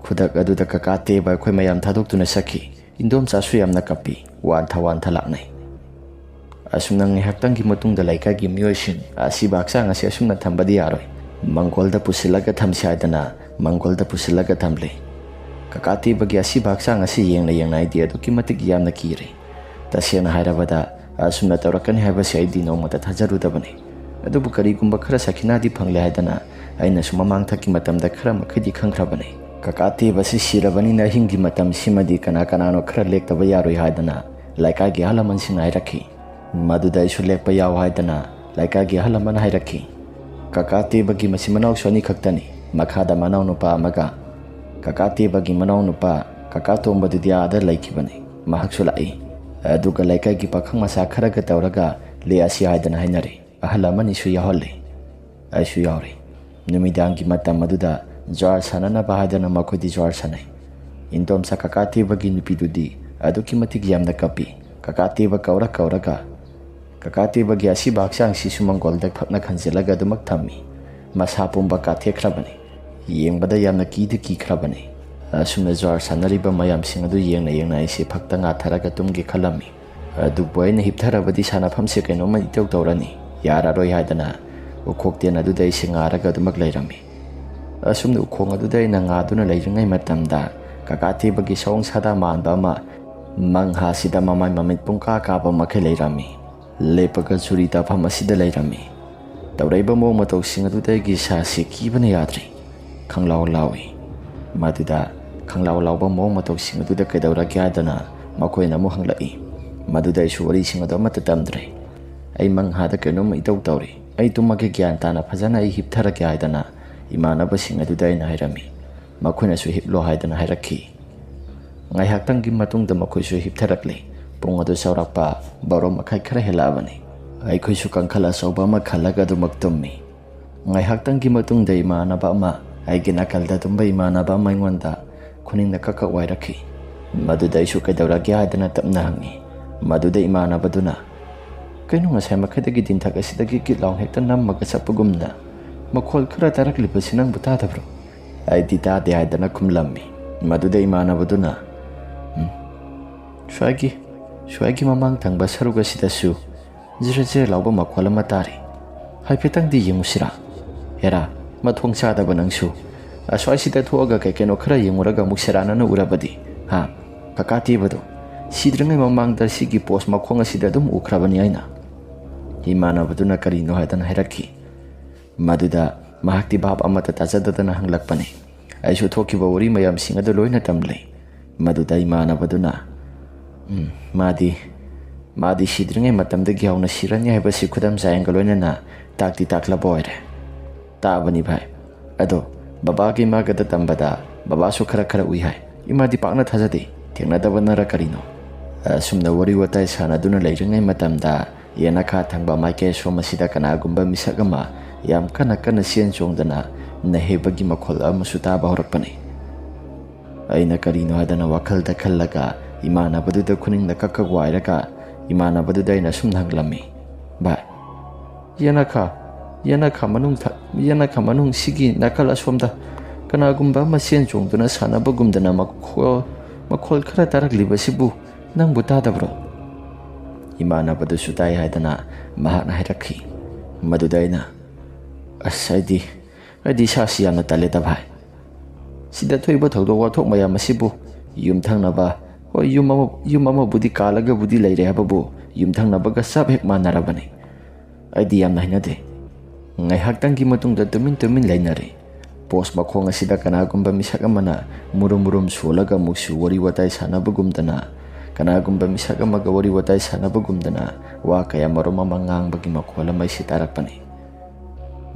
ꯈꯨꯗꯛ ꯑꯗꯨꯗ ꯀꯀꯥ ꯇꯦꯕ ꯑꯩꯈꯣꯏ ꯃꯌꯥꯝ ꯊꯥꯗꯣꯛꯇꯨꯅ ꯆꯠꯈꯤ꯫ ꯏꯟꯗꯣꯝꯆꯥꯁꯨ ꯌꯥꯝꯅ ꯀꯞꯄꯤ, ꯋꯥꯟꯊ ꯋꯥꯟꯊ ꯂꯥꯛꯅꯩ꯫ ꯑꯁꯨꯝꯅ ꯉꯥꯏꯍꯥꯛꯇꯪꯒꯤ ꯃꯇꯨꯡꯗ ꯂꯩꯀꯥꯏꯒꯤ ꯃꯤꯑꯣꯏꯁꯤꯡ ꯑꯁꯤꯕ ꯍꯛꯆꯥꯡ ꯑꯁꯤ ꯑꯁꯨꯝꯅ ꯊꯝꯕꯗꯤ ꯌꯥꯔꯣꯏ, ꯃꯪꯒꯣꯜꯗ ꯄꯨꯁꯤꯜꯂꯒ ꯊꯝꯁꯤ ꯍꯥꯏꯗꯅ ꯃꯪꯒꯣꯜꯗ ꯄꯨꯁꯤꯜꯂꯒ ꯊꯝꯂꯦ꯫ ꯀꯀꯥ ꯇꯦꯕꯒꯤ ꯑꯁꯤꯕ ꯍꯛꯆꯥꯡ ꯑꯁꯤ ꯌꯦꯡꯅ ꯌꯦꯡꯅ ꯑꯩꯗꯤ ꯑꯗꯨꯛꯀꯤ ꯃꯇꯤꯛ ꯌꯥꯝꯅ ꯀꯤꯔꯦ꯫ ꯇꯁꯦꯡꯅ ꯍꯥꯏꯔꯕꯗ, ꯑꯁꯨꯝꯅ ꯇꯧꯔꯛꯀꯅꯤ ꯍꯥꯏꯕꯁꯤ ꯑꯩꯗꯤ ꯅꯣꯡꯃꯇ ꯊꯥꯖꯔꯨꯗꯕꯅꯤ꯫ ꯑꯗꯨꯕꯨ ꯀꯔꯤꯒꯨꯝꯕ ꯈꯔ ꯁꯈꯤꯅꯥꯗꯤ ꯐꯪꯂꯦ ꯍꯥꯏꯗꯅ ꯑꯩꯅꯁꯨ ꯃꯃꯥꯡꯊꯛꯀꯤ ꯃꯇꯝꯗ ꯈꯔ ꯃꯈꯩꯗꯤ ꯈꯪꯈ꯭ꯔꯕꯅꯤ꯫ ꯀꯀꯥ ꯇꯦꯕꯁꯤ ꯁꯤꯔꯕꯅꯤꯅ ꯑꯍꯤꯡꯒꯤ ꯃꯇꯝꯁꯤꯃꯗꯤ ꯀꯅꯥ ꯀꯅꯥꯅꯣ ꯈꯔ ꯂꯦꯛꯇꯕ ꯌꯥꯔꯣꯏ ꯍꯥꯏꯗꯅ ꯂꯩꯀꯥꯏꯒꯤ ꯑꯍꯜ ꯂꯃꯟꯁꯤꯡꯅ ꯍꯥꯏꯔꯛꯈꯤ꯫ ꯃꯗꯨꯗ ꯑꯩꯁꯨ ꯂꯦꯛꯄ ꯌꯥꯎ ꯍꯥꯏꯗꯅ ꯂꯩꯀꯥꯏꯒꯤ ꯑꯍꯜ ꯂꯃꯟ ꯍꯥꯏꯔꯛꯈꯤ꯫ ꯀꯀꯥ ꯇꯦꯕꯒꯤ ꯃꯆꯤꯟ ꯃꯅꯥꯎꯁꯨ ꯑꯅꯤꯈꯛꯇꯅꯤ, ꯃꯈꯥꯗ ꯃꯅꯥꯎꯅꯨꯄꯥ ꯑꯃꯒ꯫ ꯀꯀꯥ ꯇꯦꯕꯒꯤ ꯃꯅꯥꯎꯅꯨꯄꯥ ꯀꯀꯥ ꯇꯣꯝꯕꯗꯨꯗꯤ ꯑꯥꯗ ꯂꯩꯈꯤꯕꯅꯤ, ꯃꯍꯥꯛꯁꯨ ꯂꯥꯛꯏ꯫ ꯑꯗꯨꯒ ꯂꯩꯀꯥꯏꯒꯤ ꯄꯥꯈꯪ ꯃꯆꯥ ꯈꯔꯒ ꯇꯧꯔꯒ ꯂꯦꯛꯑꯁꯤ ꯍꯥꯏꯗꯅ ꯍꯥꯏꯅꯔꯦ꯫ ꯑꯍꯜ ꯑꯃꯅꯤꯁꯨ ꯌꯥꯎꯍꯜꯂꯦ꯫ ꯑꯩꯁꯨ ꯌꯥꯎꯔꯦ꯫ ꯅꯨꯃꯤꯗꯥꯡꯒꯤ ꯃꯇꯝ ꯑꯗꯨꯗ ꯖ꯭ꯋꯥꯔ ꯁꯥꯟꯅꯅꯕ ꯍꯥꯏꯗꯅ ꯃꯈꯣꯏꯗꯤ ꯖ꯭ꯋꯥꯔ ꯁꯥꯟꯅꯩ꯫ ꯏꯟꯗꯣꯝꯆꯥ ꯀꯀꯥ ꯇꯦꯕꯒꯤ ꯅꯨꯄꯤꯗꯨꯗꯤ ꯑꯗꯨꯛꯀꯤ ꯃꯇꯤꯛ ꯌꯥꯝꯅ ꯀꯞꯄꯤ꯫ ꯀꯀꯥ ꯇꯦꯕ ꯀꯧꯔ ꯀꯧꯔꯒ ꯀꯀꯥ ꯇꯦꯕꯒꯤ ꯑꯁꯤꯕ ꯍꯛꯆꯥꯡꯁꯤꯁꯨ ꯃꯪꯒꯣꯜꯗ ꯐꯛꯅ ꯈꯟꯖꯤꯜꯂꯒ ꯑꯗꯨꯃꯛ ꯊꯝꯃꯤ꯫ ꯃꯁꯥ ꯄꯨꯝꯕ ꯀꯥꯊꯦꯛꯈ꯭ꯔꯕꯅꯤ꯫ ꯌꯦꯡꯕꯗ ꯌꯥꯝꯅ ꯀꯤꯗꯤ ꯀꯤꯈ꯭ꯔꯕꯅꯤ꯫ ꯑꯁꯨꯝꯅ ꯖ꯭ꯋꯥꯔ ꯁꯥꯟꯅꯔꯤꯕ ꯃꯌꯥꯝꯁꯤꯡ ꯑꯗꯨ ꯌꯦꯡꯅ ꯌꯦꯡꯅ ꯑꯩꯁꯦ ꯐꯛꯇ ꯉꯥꯊꯔꯒ ꯇꯨꯝꯒꯦ ꯈꯜꯂꯝꯃꯤ꯫ ꯑꯗꯨꯕꯨ ꯑꯩꯅ ꯍꯤꯞꯊꯔꯕꯗꯤ ꯁꯥꯟꯅꯐꯝꯁꯦ ꯀꯩꯅꯣꯝꯃ ꯏꯇꯧ ꯇꯧꯔꯅꯤ, ꯌꯥꯔꯔꯣꯏ ꯍꯥꯏꯗꯅ ꯎꯈꯣꯛꯇꯦꯟ ꯑꯗꯨꯗ ꯑꯩꯁꯦ ꯉꯥꯔꯒ ꯑꯗꯨꯃꯛ ꯂꯩꯔꯝꯃꯤ꯫ ꯑꯁꯨꯝꯅ ꯎꯈꯣꯡ ꯑꯗꯨꯗ ꯑꯩꯅ ꯉꯥꯗꯨꯅ ꯂꯩꯔꯤꯉꯩ ꯃꯇꯝꯗ ꯀꯀꯥ ꯇꯦꯕꯒꯤ ꯁꯑꯣꯡ ꯁꯥꯗꯥ ꯃꯥꯟꯕ ꯑꯃ ꯃꯪꯍꯥꯁꯤꯗ ꯃꯃꯥꯏ ꯃꯃꯤꯠ ꯄꯨꯡꯀꯥ ꯀꯥꯕ ꯃꯈꯩ ꯂꯩꯔꯝꯃꯤ꯫ ꯂꯦꯞꯄꯒ ꯆꯨꯔꯤ ꯇꯥꯐꯝ ꯑꯁꯤꯗ ꯂꯩꯔꯝꯃꯤ꯫ ꯇꯧꯔꯛꯏꯕ ꯃꯑꯣꯡ ꯃꯇꯧꯁꯤꯡ ꯑꯗꯨꯗ ꯑꯩꯒꯤ ꯏꯁꯥꯁꯤ ꯀꯤꯕꯅ ꯌꯥꯗ꯭ꯔꯦ꯫ ꯈꯪꯂꯥꯎ ꯂꯥꯎꯏ꯫ ꯃꯗꯨꯗ ꯈꯪꯂꯥꯎ ꯂꯥꯎꯕ ꯃꯑꯣꯡ ꯃꯇꯧꯁꯤꯡ ꯑꯗꯨꯗ ꯀꯩꯗꯧꯔꯒꯦ ꯍꯥꯏꯗꯅ ꯃꯈꯣꯏꯅ ꯑꯃꯨꯛ ꯍꯪꯂꯛꯏ꯫ ꯃꯗꯨꯗ ꯑꯩꯁꯨ ꯋꯥꯔꯤꯁꯤꯡ ꯑꯗꯨ ꯑꯃꯠꯇ ꯇꯝꯗ꯭ꯔꯦ꯫ ꯑꯩ ꯃꯪꯍꯥꯗ ꯀꯩꯅꯣꯝꯃ ꯏꯇꯧ ꯇꯧꯔꯤ꯫ ꯑꯩ ꯇꯨꯝꯃꯒꯦ, ꯒ꯭ꯌꯥꯟ ꯇꯥꯅ ꯐꯖꯅ ꯑꯩ ꯍꯤꯞꯊꯔꯒꯦ ꯍꯥꯏꯗꯅ ꯏꯃꯥꯟꯅꯕꯁꯤꯡ ꯑꯗꯨꯗ ꯑꯩꯅ ꯍꯥꯏꯔꯝꯃꯤ꯫ ꯃꯈꯣꯏꯅꯁꯨ ꯍꯤꯞꯂꯣ ꯍꯥꯏꯗꯅ ꯍꯥꯏꯔꯛꯈꯤ꯫ ꯉꯥꯏꯍꯥꯛꯇꯪꯒꯤ ꯃꯇꯨꯡꯗ ꯃꯈꯣꯏꯁꯨ ꯍꯤꯞꯊꯔꯛꯂꯦ꯫ ꯄꯨꯡ ꯑꯗꯨ ꯆꯥꯎꯔꯥꯛꯄ ꯕꯥꯔꯣ ꯃꯈꯥꯏ ꯈꯔ ꯍꯦꯜꯂꯛꯑꯕꯅꯤ꯫ ꯑꯩꯈꯣꯏꯁꯨ ꯀꯥꯡꯈꯜ ꯑꯆꯧꯕ ꯑꯃ ꯈꯜꯂꯒ ꯑꯗꯨꯃꯛ ꯇꯨꯝꯃꯤ꯫ ꯉꯥꯏꯍꯥꯛꯇꯪꯒꯤ ꯃꯇꯨꯡꯗ ꯏꯃꯥꯟꯅꯕ ꯑꯃ, ꯑꯩꯒꯤ ꯅꯥꯀꯜꯗ ꯇꯨꯝꯕ ꯏꯃꯥꯟꯅꯕ ꯑꯃ ꯑꯩꯉꯣꯟꯗ ꯈꯨꯅꯤꯡꯅ ꯀꯛ ꯀꯛ ꯋꯥꯏꯔꯛꯈꯤ꯫ ꯃꯗꯨꯗ ꯑꯩꯁꯨ "ꯀꯩꯗꯧꯔꯒꯦ?" ꯍꯥꯏꯗꯅ ꯇꯞꯅ ꯍꯪꯉꯤ꯫ ꯃꯗꯨꯗ ꯏꯃꯥꯟꯅꯕꯗꯨꯅ, "ꯀꯩꯅꯣ, ꯉꯁꯥꯏ ꯃꯈꯩꯗꯒꯤ ꯗꯤꯟꯊꯛ ꯑꯁꯤꯗꯒꯤ ꯀꯤꯠ ꯂꯥꯎ ꯍꯦꯛꯇ ꯅꯝꯃꯒ ꯆꯠꯄꯒꯨꯝꯅ ꯃꯈꯣꯜ ꯈꯔ ꯇꯥꯔꯛꯂꯤꯕꯁꯤ ꯅꯪꯕꯨ ꯇꯥꯗꯕ꯭ꯔꯣ?" "ꯑꯩꯗꯤ ꯇꯥꯗꯦ" ꯍꯥꯏꯗꯅ ꯈꯨꯝꯂꯝꯃꯤ꯫ ꯃꯗꯨꯗ ꯏꯃꯥꯟꯅꯕꯗꯨꯅ, "ꯎꯝ, ꯁ꯭ꯋꯥꯏꯒꯤ, ꯁ꯭ꯋꯥꯏꯒꯤ ꯃꯃꯥꯡ ꯊꯪꯕ ꯁꯔꯨꯛ ꯑꯁꯤꯗꯁꯨ ꯖꯤꯔ ꯖꯤꯔ ꯂꯥꯎꯕ ꯃꯈꯣꯜ ꯑꯃ ꯇꯥꯔꯤ꯫ ꯍꯥꯏꯐꯦꯠꯇꯪꯗꯤ ꯌꯦꯡꯉꯨꯁꯤꯔꯥ? ꯍꯦꯔꯥ, ꯃꯊꯣꯡ ꯆꯥꯗꯕ ꯅꯪꯁꯨ꯫ ꯑꯁ꯭ꯋꯥꯏꯁꯤꯗ ꯊꯣꯛꯑꯒ ꯀꯩ ꯀꯩꯅꯣ ꯈꯔ ꯌꯦꯡꯉꯨꯔꯒ ꯑꯃꯨꯛ ꯁꯦꯔꯥꯟꯅꯅ ꯎꯔꯕꯗꯤ, ꯍꯥ? ꯀꯀꯥ ꯇꯦꯕꯗꯣ, ꯁꯤꯗ꯭ꯔꯤꯉꯩ ꯃꯃꯥꯡꯗ ꯁꯤꯒꯤ ꯄꯣꯁ ꯃꯈꯣꯡ ꯑꯁꯤꯗ ꯑꯗꯨꯝ ꯎꯈ꯭ꯔꯕꯅꯤ ꯑꯩꯅ꯫" ꯏꯃꯥꯟꯅꯕꯗꯨꯅ ꯀꯔꯤꯅꯣ ꯍꯥꯏꯗꯅ ꯍꯥꯏꯔꯛꯈꯤ꯫ ꯃꯗꯨꯗ ꯃꯍꯥꯛꯇꯤ ꯚꯥꯞ ꯑꯃꯠꯇ ꯇꯥꯖꯗꯗꯅ ꯍꯪꯂꯛꯄꯅꯤ꯫ ꯑꯩꯁꯨ ꯊꯣꯛꯈꯤꯕ ꯋꯥꯔꯤ ꯃꯌꯥꯝꯁꯤꯡ ꯑꯗꯨ ꯂꯣꯏꯅ ꯇꯝꯂꯦ꯫ ꯃꯗꯨꯗ ꯏꯃꯥꯟꯅꯕꯗꯨꯅ, "ꯎꯝ, ꯃꯥꯗꯤ, ꯃꯥꯗꯤ ꯁꯤꯗ꯭ꯔꯤꯉꯩ ꯃꯇꯝꯗꯒꯤ ꯍꯧꯅ ꯁꯤꯔꯅꯤ ꯍꯥꯏꯕꯁꯤ ꯈꯨꯗꯝ ꯆꯥꯌꯦꯡꯒ ꯂꯣꯏꯅꯅ ꯇꯥꯛꯇꯤ ꯇꯥꯛꯂꯕ ꯑꯣꯏꯔꯦ꯫" "ꯇꯥꯕꯅꯤ ꯚꯥꯏ꯫ ꯑꯗꯣ ꯕꯕꯥꯒ ꯏꯃꯥꯒꯗ ꯇꯝꯕꯗ ꯕꯕꯥꯁꯨ ꯈꯔ ꯈꯔ ꯎꯏ ꯍꯥꯏ꯫ ꯏꯃꯥꯗꯤ ꯄꯥꯛꯅ ꯊꯥꯖꯗꯦ꯫ ꯊꯦꯡꯅꯗꯕꯅꯔ ꯀꯔꯤꯅꯣ?" ꯑꯁꯨꯝꯅ ꯋꯥꯔꯤ ꯋꯥꯇꯥꯏ ꯁꯥꯟꯅꯗꯨꯅ ꯂꯩꯔꯤꯉꯩ ꯃꯇꯝꯗ, ꯌꯦꯅꯈꯥ ꯊꯪꯕ ꯃꯥꯏꯀꯩ ꯑꯁꯣꯝ ꯑꯁꯤꯗ ꯀꯅꯥꯒꯨꯝꯕ ꯃꯤꯁꯛ ꯑꯃ ꯌꯥꯝ ꯀꯟꯅ ꯀꯟꯅ ꯆꯦꯟ ꯆꯣꯡꯗꯅ ꯅꯍꯦꯕꯒꯤ ꯃꯈꯣꯜ ꯑꯃꯁꯨ ꯇꯥꯕ ꯍꯧꯔꯛꯄꯅꯤ꯫ ꯑꯩꯅ ꯀꯔꯤꯅꯣ ꯍꯥꯏꯗꯅ ꯋꯥꯈꯜꯗ ꯈꯜꯂꯒ ꯏꯃꯥꯟꯅꯕꯗꯨꯗ ꯈꯨꯅꯤꯡꯗ ꯀꯛ ꯀꯛ ꯋꯥꯏꯔꯒ ꯏꯃꯥꯟꯅꯕꯗꯨꯗ ꯑꯩꯅ ꯑꯁꯨꯝꯅ ꯍꯪꯂꯝꯃꯤ, "ꯚꯥꯏ, ꯌꯦꯅꯈꯥ, ꯌꯦꯅꯈꯥ ꯃꯅꯨꯡ ꯊ-, ꯌꯦꯅꯈꯥ ꯃꯅꯨꯡ ꯁꯤꯒꯤ ꯅꯥꯀꯜ ꯑꯁꯣꯝꯗ ꯀꯅꯥꯒꯨꯝꯕ ꯑꯃ ꯆꯦꯟ ꯆꯣꯡꯗꯨꯅ ꯁꯥꯟꯅꯕꯒꯨꯝꯗꯅ ꯃꯈꯣꯜ, ꯃꯈꯣꯜ ꯈꯔ ꯇꯥꯔꯛꯂꯤꯕꯁꯤꯕꯨ ꯅꯪꯕꯨ ꯇꯥꯗꯕ꯭ꯔꯣ?" ꯏꯃꯥꯟꯅꯕꯗꯨꯁꯨ ꯇꯥꯏ ꯍꯥꯏꯗꯅ ꯃꯍꯥꯛꯅ ꯍꯥꯏꯔꯛꯈꯤ꯫ ꯃꯗꯨꯗ ꯑꯩꯅ, "ꯑꯁ, ꯑꯩꯗꯤ, ꯑꯩꯗꯤ ꯏꯁꯥꯁꯤ ꯌꯥꯝꯅ ꯇꯜꯂꯦꯗ ꯚꯥꯏ꯫ ꯁꯤꯗ ꯊꯣꯛꯏꯕ ꯊꯧꯗꯣꯛ ꯋꯥꯊꯣꯛ ꯃꯌꯥꯝ ꯑꯁꯤꯕꯨ ꯌꯨꯝꯊꯪꯅꯕ, ꯍꯣꯏ, ꯌꯨꯝ ꯑꯃ, ꯌꯨꯝ ꯑꯃꯕꯨꯗꯤ ꯀꯥꯜꯂꯒꯕꯨꯗꯤ ꯂꯩꯔꯦ ꯍꯥꯏꯕꯕꯨ ꯌꯨꯝꯊꯪꯅꯕꯒ ꯆꯞ ꯍꯦꯛ ꯃꯥꯟꯅꯔꯕꯅꯤ꯫ ꯑꯩꯗꯤ ꯌꯥꯝꯅ ꯍꯩꯅꯗꯦ꯫" ꯉꯥꯏꯍꯥꯛꯇꯪꯒꯤ ꯃꯇꯨꯡꯗ ꯇꯨꯃꯤꯟ ꯇꯨꯃꯤꯟ ꯂꯩꯅꯔꯦ꯫ ꯄꯣꯁ ꯃꯈꯣꯡ ꯑꯁꯤꯗ ꯀꯅꯥꯒꯨꯝꯕ ꯃꯤꯁꯛ ꯑꯃꯅ ꯃꯨꯔꯨꯝ ꯃꯨꯔꯨꯝ ꯁꯣꯜꯂꯒ ꯑꯃꯨꯛꯁꯨ ꯋꯥꯔꯤ ꯋꯥꯇꯥꯏ ꯁꯥꯟꯅꯕꯒꯨꯝꯗꯅ, ꯀꯅꯥꯒꯨꯝꯕ ꯃꯤꯁꯛ ꯑꯃꯒ ꯋꯥꯔꯤ ꯋꯥꯇꯥꯏ ꯁꯥꯟꯅꯕꯒꯨꯝꯗꯅ ꯋꯥ ꯀꯌꯥ ꯃꯔꯨꯝ ꯑꯃ ꯉꯥꯡꯕꯒꯤ ꯃꯈꯣꯜ ꯑꯃ ꯑꯩꯁꯤ ꯇꯥꯔꯛꯄꯅꯤ꯫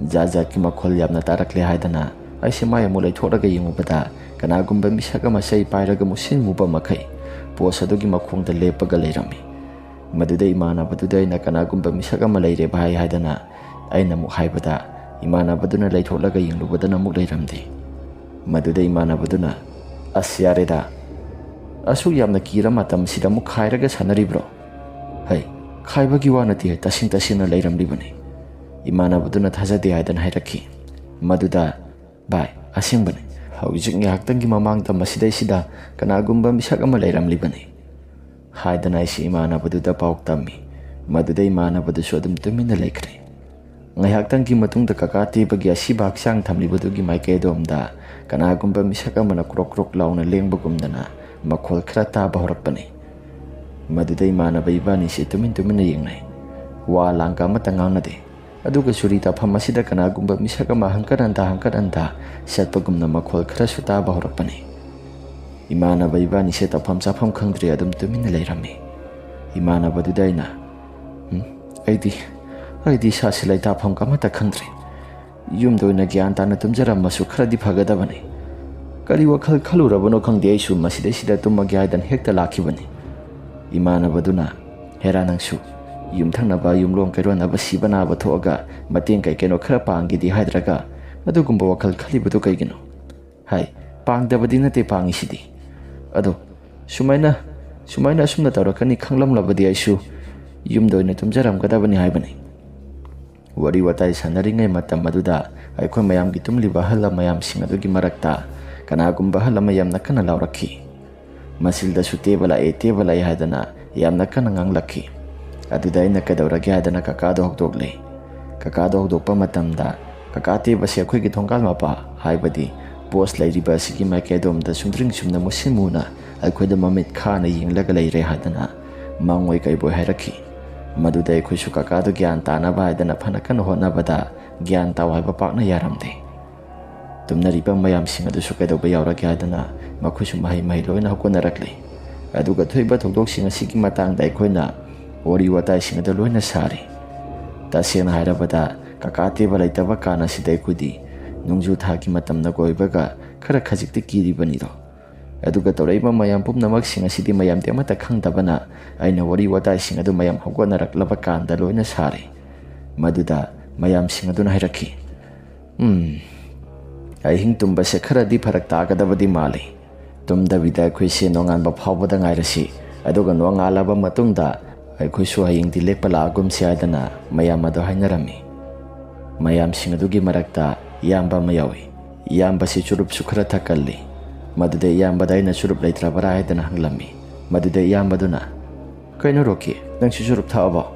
ꯖꯥꯠ ꯖꯥꯠꯀꯤ ꯃꯈꯣꯜ ꯌꯥꯝꯅ ꯇꯥꯔꯛꯂꯦ ꯍꯥꯏꯗꯅ ꯑꯩꯁꯦ ꯃꯥꯏ ꯑꯃꯨꯛ ꯂꯩꯊꯣꯛꯂꯒ ꯌꯦꯡꯉꯨꯕꯗ, ꯀꯅꯥꯒꯨꯝꯕ ꯃꯤꯁꯛ ꯑꯃ ꯆꯩ ꯄꯥꯏꯔꯒ ꯃꯨꯁꯤꯟ ꯃꯨꯕ ꯃꯈꯩ ꯄꯣꯁ ꯑꯗꯨꯒꯤ ꯃꯈꯣꯡꯗ ꯂꯦꯞꯄꯒ ꯂꯩꯔꯝꯃꯤ꯫ ꯃꯗꯨꯗ ꯏꯃꯥꯟꯅꯕꯗꯨꯗ ꯑꯩꯅ "ꯀꯅꯥꯒꯨꯝꯕ ꯃꯤꯁꯛ ꯑꯃ ꯂꯩꯔꯦ ꯚꯥꯏ" ꯍꯥꯏꯗꯅ ꯑꯩꯅ ꯑꯃꯨꯛ ꯍꯥꯏꯕꯗ, ꯏꯃꯥꯟꯅꯕꯗꯨꯅ ꯂꯩꯊꯣꯛꯂꯒ ꯌꯦꯡꯂꯨꯕꯗꯅ ꯑꯃꯨꯛ ꯂꯩꯔꯝꯗꯦ꯫ ꯃꯗꯨꯗ ꯏꯃꯥꯟꯅꯕꯗꯨꯅ, "ꯑꯁ, ꯌꯥꯔꯦꯗ, ꯑꯁꯨꯛ ꯌꯥꯝꯅ ꯀꯤꯔ ꯃꯇꯝꯁꯤꯗ ꯑꯃꯨꯛ ꯈꯥꯏꯔꯒ ꯁꯥꯟꯅꯔꯤꯕ꯭ꯔꯣ? ꯍꯩ, ꯈꯥꯏꯕꯒꯤ ꯋꯥ ꯅꯠꯇꯦ, ꯇꯁꯦꯡ ꯇꯁꯦꯡꯅ ꯂꯩꯔꯝꯂꯤꯕꯅꯤ꯫" ꯏꯃꯥꯟꯅꯕꯗꯨꯅ ꯊꯥꯖꯗꯦ ꯍꯥꯏꯗꯅ ꯍꯥꯏꯔꯛꯈꯤ꯫ ꯃꯗꯨꯗ, "ꯚꯥꯏ, ꯑꯁꯦꯡꯕꯅꯤ, ꯍꯧꯖꯤꯛ ꯉꯥꯏꯍꯥꯛꯇꯪꯒꯤ ꯃꯃꯥꯡꯗ ꯃꯁꯤꯗꯩꯁꯤꯗ ꯀꯅꯥꯒꯨꯝꯕ ꯃꯤꯁꯛ ꯑꯃ ꯂꯩꯔꯝꯂꯤꯕꯅꯤ" ꯍꯥꯏꯗꯅ ꯑꯩꯁꯦ ꯏꯃꯥꯟꯅꯕꯗꯨꯗ ꯄꯥꯎ ꯇꯝꯃꯤ꯫ ꯃꯗꯨꯗ ꯏꯃꯥꯟꯅꯕꯗꯨꯁꯨ ꯑꯗꯨꯝ ꯇꯨꯃꯤꯟꯅ ꯂꯩꯈ꯭ꯔꯦ꯫ ꯉꯥꯏꯍꯥꯛꯇꯪꯒꯤ ꯃꯇꯨꯡꯗ ꯀꯀꯥ ꯇꯦꯕꯒꯤ ꯑꯁꯤꯕ ꯍꯛꯆꯥꯡ ꯊꯝꯂꯤꯕꯗꯨꯒꯤ ꯃꯥꯏꯀꯩ ꯑꯗꯣꯝꯗ ꯀꯅꯥꯒꯨꯝꯕ ꯃꯤꯁꯛ ꯑꯃꯅ ꯀ꯭ꯔꯣꯛ ꯀ꯭ꯔꯣꯛ ꯂꯥꯎꯅ ꯂꯦꯡꯕꯒꯨꯝꯗꯅ ꯃꯈꯣꯜ ꯈꯔ ꯇꯥꯕ ꯍꯧꯔꯛꯄꯅꯤ꯫ ꯃꯗꯨꯗ ꯏꯃꯥꯟꯅꯕ ꯏꯕꯥꯅꯤꯁꯦ ꯇꯨꯃꯤꯟ ꯇꯨꯃꯤꯟꯅ ꯌꯦꯡꯅꯩ꯫ ꯋꯥ ꯂꯥꯡꯒ ꯑꯃꯠꯇ ꯉꯥꯡꯅꯗꯦ꯫ ꯑꯗꯨꯒ ꯆꯨꯔꯤ ꯇꯥꯐꯝ ꯑꯁꯤꯗ ꯀꯅꯥꯒꯨꯝꯕ ꯃꯤꯁꯛ ꯑꯃ ꯍꯪꯀꯠ ꯍꯟꯗ ꯍꯪꯀꯠ ꯍꯟꯗ ꯆꯠꯄꯒꯨꯝꯅ ꯃꯈꯣꯜ ꯈꯔꯁꯨ ꯇꯥꯕ ꯍꯧꯔꯛꯄꯅꯤ꯫ ꯏꯃꯥꯟꯅꯕ ꯏꯕꯥꯅꯤꯁꯦ ꯇꯧꯐꯝ ꯆꯥꯐꯝ ꯈꯪꯗ꯭ꯔꯦ, ꯑꯗꯨꯝ ꯇꯨꯃꯤꯟꯅ ꯂꯩꯔꯝꯃꯤ꯫ ꯏꯃꯥꯟꯅꯕꯗꯨꯗ ꯑꯩꯅ, "ꯎꯝ, ꯑꯩꯗꯤ, ꯑꯩꯗꯤ ꯏꯁꯥꯁꯦ ꯂꯩꯇꯥꯐꯝꯒ ꯑꯃꯠꯇ ꯈꯪꯗ꯭ꯔꯦ꯫ ꯌꯨꯝꯗ ꯑꯣꯏꯅ ꯒ꯭ꯌꯥꯟ ꯇꯥꯅ ꯇꯨꯝꯖꯔꯝꯃꯁꯨ ꯈꯔꯗꯤ ꯐꯒꯗꯕꯅꯤ꯫ ꯀꯔꯤ ꯋꯥꯈꯜ ꯈꯜꯂꯨꯔꯕꯅꯣ ꯈꯪꯗꯦ, ꯑꯩꯁꯨ ꯃꯁꯤꯗꯩꯁꯤꯗ ꯇꯨꯝꯃꯒꯦ ꯍꯥꯏꯗꯅ ꯍꯦꯛꯇ ꯂꯥꯛꯈꯤꯕꯅꯤ꯫" ꯏꯃꯥꯟꯅꯕꯗꯨꯅ, "ꯍꯦꯔꯥ ꯅꯪꯁꯨ, ꯌꯨꯝꯊꯪꯅꯕ ꯌꯨꯝꯂꯣꯟ ꯀꯩꯔꯣꯟꯅꯕ ꯁꯤꯕ ꯅꯥꯕ ꯊꯣꯛꯑꯒ ꯃꯇꯦꯡ ꯀꯩ ꯀꯩꯅꯣ ꯈꯔ ꯄꯥꯡꯒꯦꯗꯤ ꯍꯥꯏꯗ꯭ꯔꯒ ꯑꯗꯨꯒꯨꯝꯕ ꯋꯥꯈꯜ ꯈꯜꯂꯤꯕꯗꯨ ꯀꯩꯒꯤꯅꯣ?" ꯍꯥꯏ, "ꯄꯥꯡꯗꯕꯗꯤ ꯅꯠꯇꯦ, ꯄꯥꯡꯉꯤꯁꯤꯗꯤ꯫ ꯑꯗꯣ ꯁꯨꯃꯥꯏꯅ, ꯁꯨꯃꯥꯏꯅ ꯑꯁꯨꯝꯅ ꯇꯧꯔꯛꯀꯅꯤ ꯈꯪꯂꯝꯂꯕꯗꯤ ꯑꯩꯁꯨ ꯌꯨꯝꯗ ꯑꯣꯏꯅ ꯇꯨꯝꯖꯔꯝꯒꯗꯕꯅꯤ ꯍꯥꯏꯕꯅꯤ꯫" ꯋꯥꯔꯤ ꯋꯥꯇꯥꯏ ꯁꯥꯟꯅꯔꯤꯉꯩ ꯃꯇꯝ ꯑꯗꯨꯗ ꯑꯩꯈꯣꯏ ꯃꯌꯥꯝꯒꯤ ꯇꯨꯝꯂꯤꯕ ꯑꯍꯜ ꯃꯌꯥꯝꯁꯤꯡ ꯑꯗꯨꯒꯤ ꯃꯔꯛꯇ ꯀꯅꯥꯒꯨꯝꯕ ꯑꯍꯜ ꯑꯃ ꯌꯥꯝꯅ ꯀꯟꯅ ꯂꯥꯎꯔꯛꯈꯤ꯫ ꯃꯁꯤꯜꯗꯁꯨ "ꯇꯦꯕ ꯂꯥꯛꯑꯦ, ꯇꯦꯕ ꯂꯥꯛꯑꯦ" ꯍꯥꯏꯗꯅ ꯌꯥꯝꯅ ꯀꯟꯅ ꯉꯥꯡꯂꯛꯈꯤ꯫ ꯑꯗꯨꯗ ꯑꯩꯅ "ꯀꯩꯗꯧꯔꯒꯦ?" ꯍꯥꯏꯗꯅ ꯀꯀꯥꯗꯣ ꯍꯧꯗꯣꯛꯂꯦ꯫ ꯀꯀꯥꯗꯣ ꯍꯧꯗꯣꯛꯄ ꯃꯇꯝꯗ ꯀꯀꯥ ꯇꯦꯕꯁꯦ ꯑꯩꯈꯣꯏꯒꯤ ꯊꯣꯡꯒꯥꯜ ꯃꯄꯥ, ꯍꯥꯏꯕꯗꯤ ꯄꯣꯁ ꯂꯩꯔꯤꯕ ꯑꯁꯤꯒꯤ ꯃꯥꯏꯀꯩꯗꯣꯝꯗ ꯁꯨꯝꯗ꯭ꯔꯤꯡ ꯁꯨꯝꯅ ꯃꯨꯁꯤꯟ ꯃꯨꯅ ꯑꯩꯈꯣꯏꯗ ꯃꯃꯤꯠ ꯈꯥꯅ ꯌꯦꯡꯂꯒ ꯂꯩꯔꯦ ꯍꯥꯏꯗꯅ ꯃꯪꯑꯣꯏ ꯀꯩꯕꯣꯏ ꯍꯥꯏꯔꯛꯈꯤ꯫ ꯃꯗꯨꯗ ꯑꯩꯈꯣꯏꯁꯨ ꯀꯀꯥꯗꯣ ꯒ꯭ꯌꯥꯟ ꯇꯥꯅꯕ ꯍꯥꯏꯗꯅ ꯐꯅ ꯀꯟꯅ ꯍꯣꯠꯅꯕꯗ ꯒ꯭ꯌꯥꯟ ꯇꯥꯎ ꯍꯥꯏꯕ ꯄꯥꯛꯅ ꯌꯥꯔꯝꯗꯦ꯫ ꯇꯨꯝꯅꯔꯤꯕ ꯃꯌꯥꯝꯁꯤꯡ ꯑꯗꯨꯁꯨ ꯀꯩꯗꯧꯕ ꯌꯥꯎꯔꯒꯦ ꯍꯥꯏꯗꯅ ꯃꯈꯣꯏꯁꯨ ꯃꯍꯩ ꯃꯍꯩ ꯂꯣꯏꯅ ꯍꯧꯒꯠꯅꯔꯛꯂꯤ꯫ ꯑꯗꯨꯒ ꯊꯣꯛꯏꯕ ꯊꯧꯗꯣꯛꯁꯤꯡ ꯑꯁꯤꯒꯤ ꯃꯇꯥꯡꯗ ꯑꯩꯈꯣꯏꯅ ꯋꯥꯔꯤ ꯋꯥꯇꯥꯏꯁꯤꯡ ꯑꯗꯨ ꯂꯣꯏꯅ ꯁꯥꯔꯤ꯫ ꯇꯁꯦꯡꯅ ꯍꯥꯏꯔꯕꯗ ꯀꯀꯥ ꯇꯦꯕ ꯂꯩꯇꯕ ꯀꯥꯟ ꯑꯁꯤꯗ ꯑꯩꯈꯣꯏꯗꯤ ꯅꯣꯡꯖꯨ ꯊꯥꯒꯤ ꯃꯇꯝꯅꯒ ꯑꯣꯏꯕꯒ ꯈꯔ ꯈꯖꯤꯛꯇꯤ ꯀꯤꯔꯤꯕꯅꯤꯗꯣ꯫ ꯑꯗꯨꯒ ꯇꯧꯔꯛꯏꯕ ꯃꯌꯥꯝ ꯄꯨꯝꯅꯃꯛꯁꯤꯡ ꯑꯁꯤꯗꯤ ꯃꯌꯥꯝꯗꯤ ꯑꯃꯠꯇ ꯈꯪꯗꯕꯅ ꯑꯩꯅ ꯋꯥꯔꯤ ꯋꯥꯇꯥꯏꯁꯤꯡ ꯑꯗꯨ ꯃꯌꯥꯝ ꯍꯧꯒꯠꯅꯔꯛꯂꯕ ꯀꯥꯟꯗ ꯂꯣꯏꯅ ꯁꯥꯔꯤ꯫ ꯃꯗꯨꯗ ꯃꯌꯥꯝꯁꯤꯡ ꯑꯗꯨꯅ ꯍꯥꯏꯔꯛꯈꯤ, ꯎꯝ, ꯑꯍꯤꯡ ꯇꯨꯝꯕꯁꯦ ꯈꯔꯗꯤ ꯐꯔꯛ ꯇꯥꯒꯗꯕꯗꯤ ꯃꯥꯜꯂꯤ꯫ ꯇꯨꯝꯗꯕꯤꯗ ꯑꯩꯈꯣꯏꯁꯦ ꯅꯣꯡꯉꯥꯟꯕ ꯐꯥꯎꯕꯗ ꯉꯥꯏꯔꯁꯤ, ꯑꯗꯨꯒ ꯅꯣꯡꯉꯥꯜꯂꯕ ꯃꯇꯨꯡꯗ ꯑꯩꯈꯣꯏꯁꯨ ꯍꯌꯦꯡꯗꯤ ꯂꯦꯛꯄ ꯂꯥꯛꯑꯒꯨꯝꯁꯤ ꯍꯥꯏꯗꯅ ꯃꯌꯥꯝ ꯑꯗꯣ ꯍꯥꯏꯅꯔꯝꯃꯤ꯫ ꯃꯌꯥꯝꯁꯤꯡ ꯑꯗꯨꯒꯤ ꯃꯔꯛꯇ ꯏꯌꯥꯝꯕ ꯑꯃ ꯌꯥꯎꯏ꯫ ꯏꯌꯥꯝꯕꯁꯤ ꯆꯨꯔꯨꯞꯁꯨ ꯈꯔ ꯊꯛꯀꯜꯂꯤ꯫ ꯃꯗꯨꯗ ꯏꯌꯥꯝꯕꯗ ꯑꯩꯅ ꯆꯨꯔꯨꯞ ꯂꯩꯇ꯭ꯔꯕ꯭ꯔꯥ ꯍꯥꯏꯗꯅ ꯍꯪꯂꯝꯃꯤ꯫ ꯃꯗꯨꯗ ꯏꯌꯥꯝꯕꯗꯨꯅ, "ꯀꯩꯅꯣ ꯔꯣꯀꯤ, ꯅꯪꯁꯨ ꯆꯨꯔꯨꯞ ꯊꯛꯑꯕꯣ?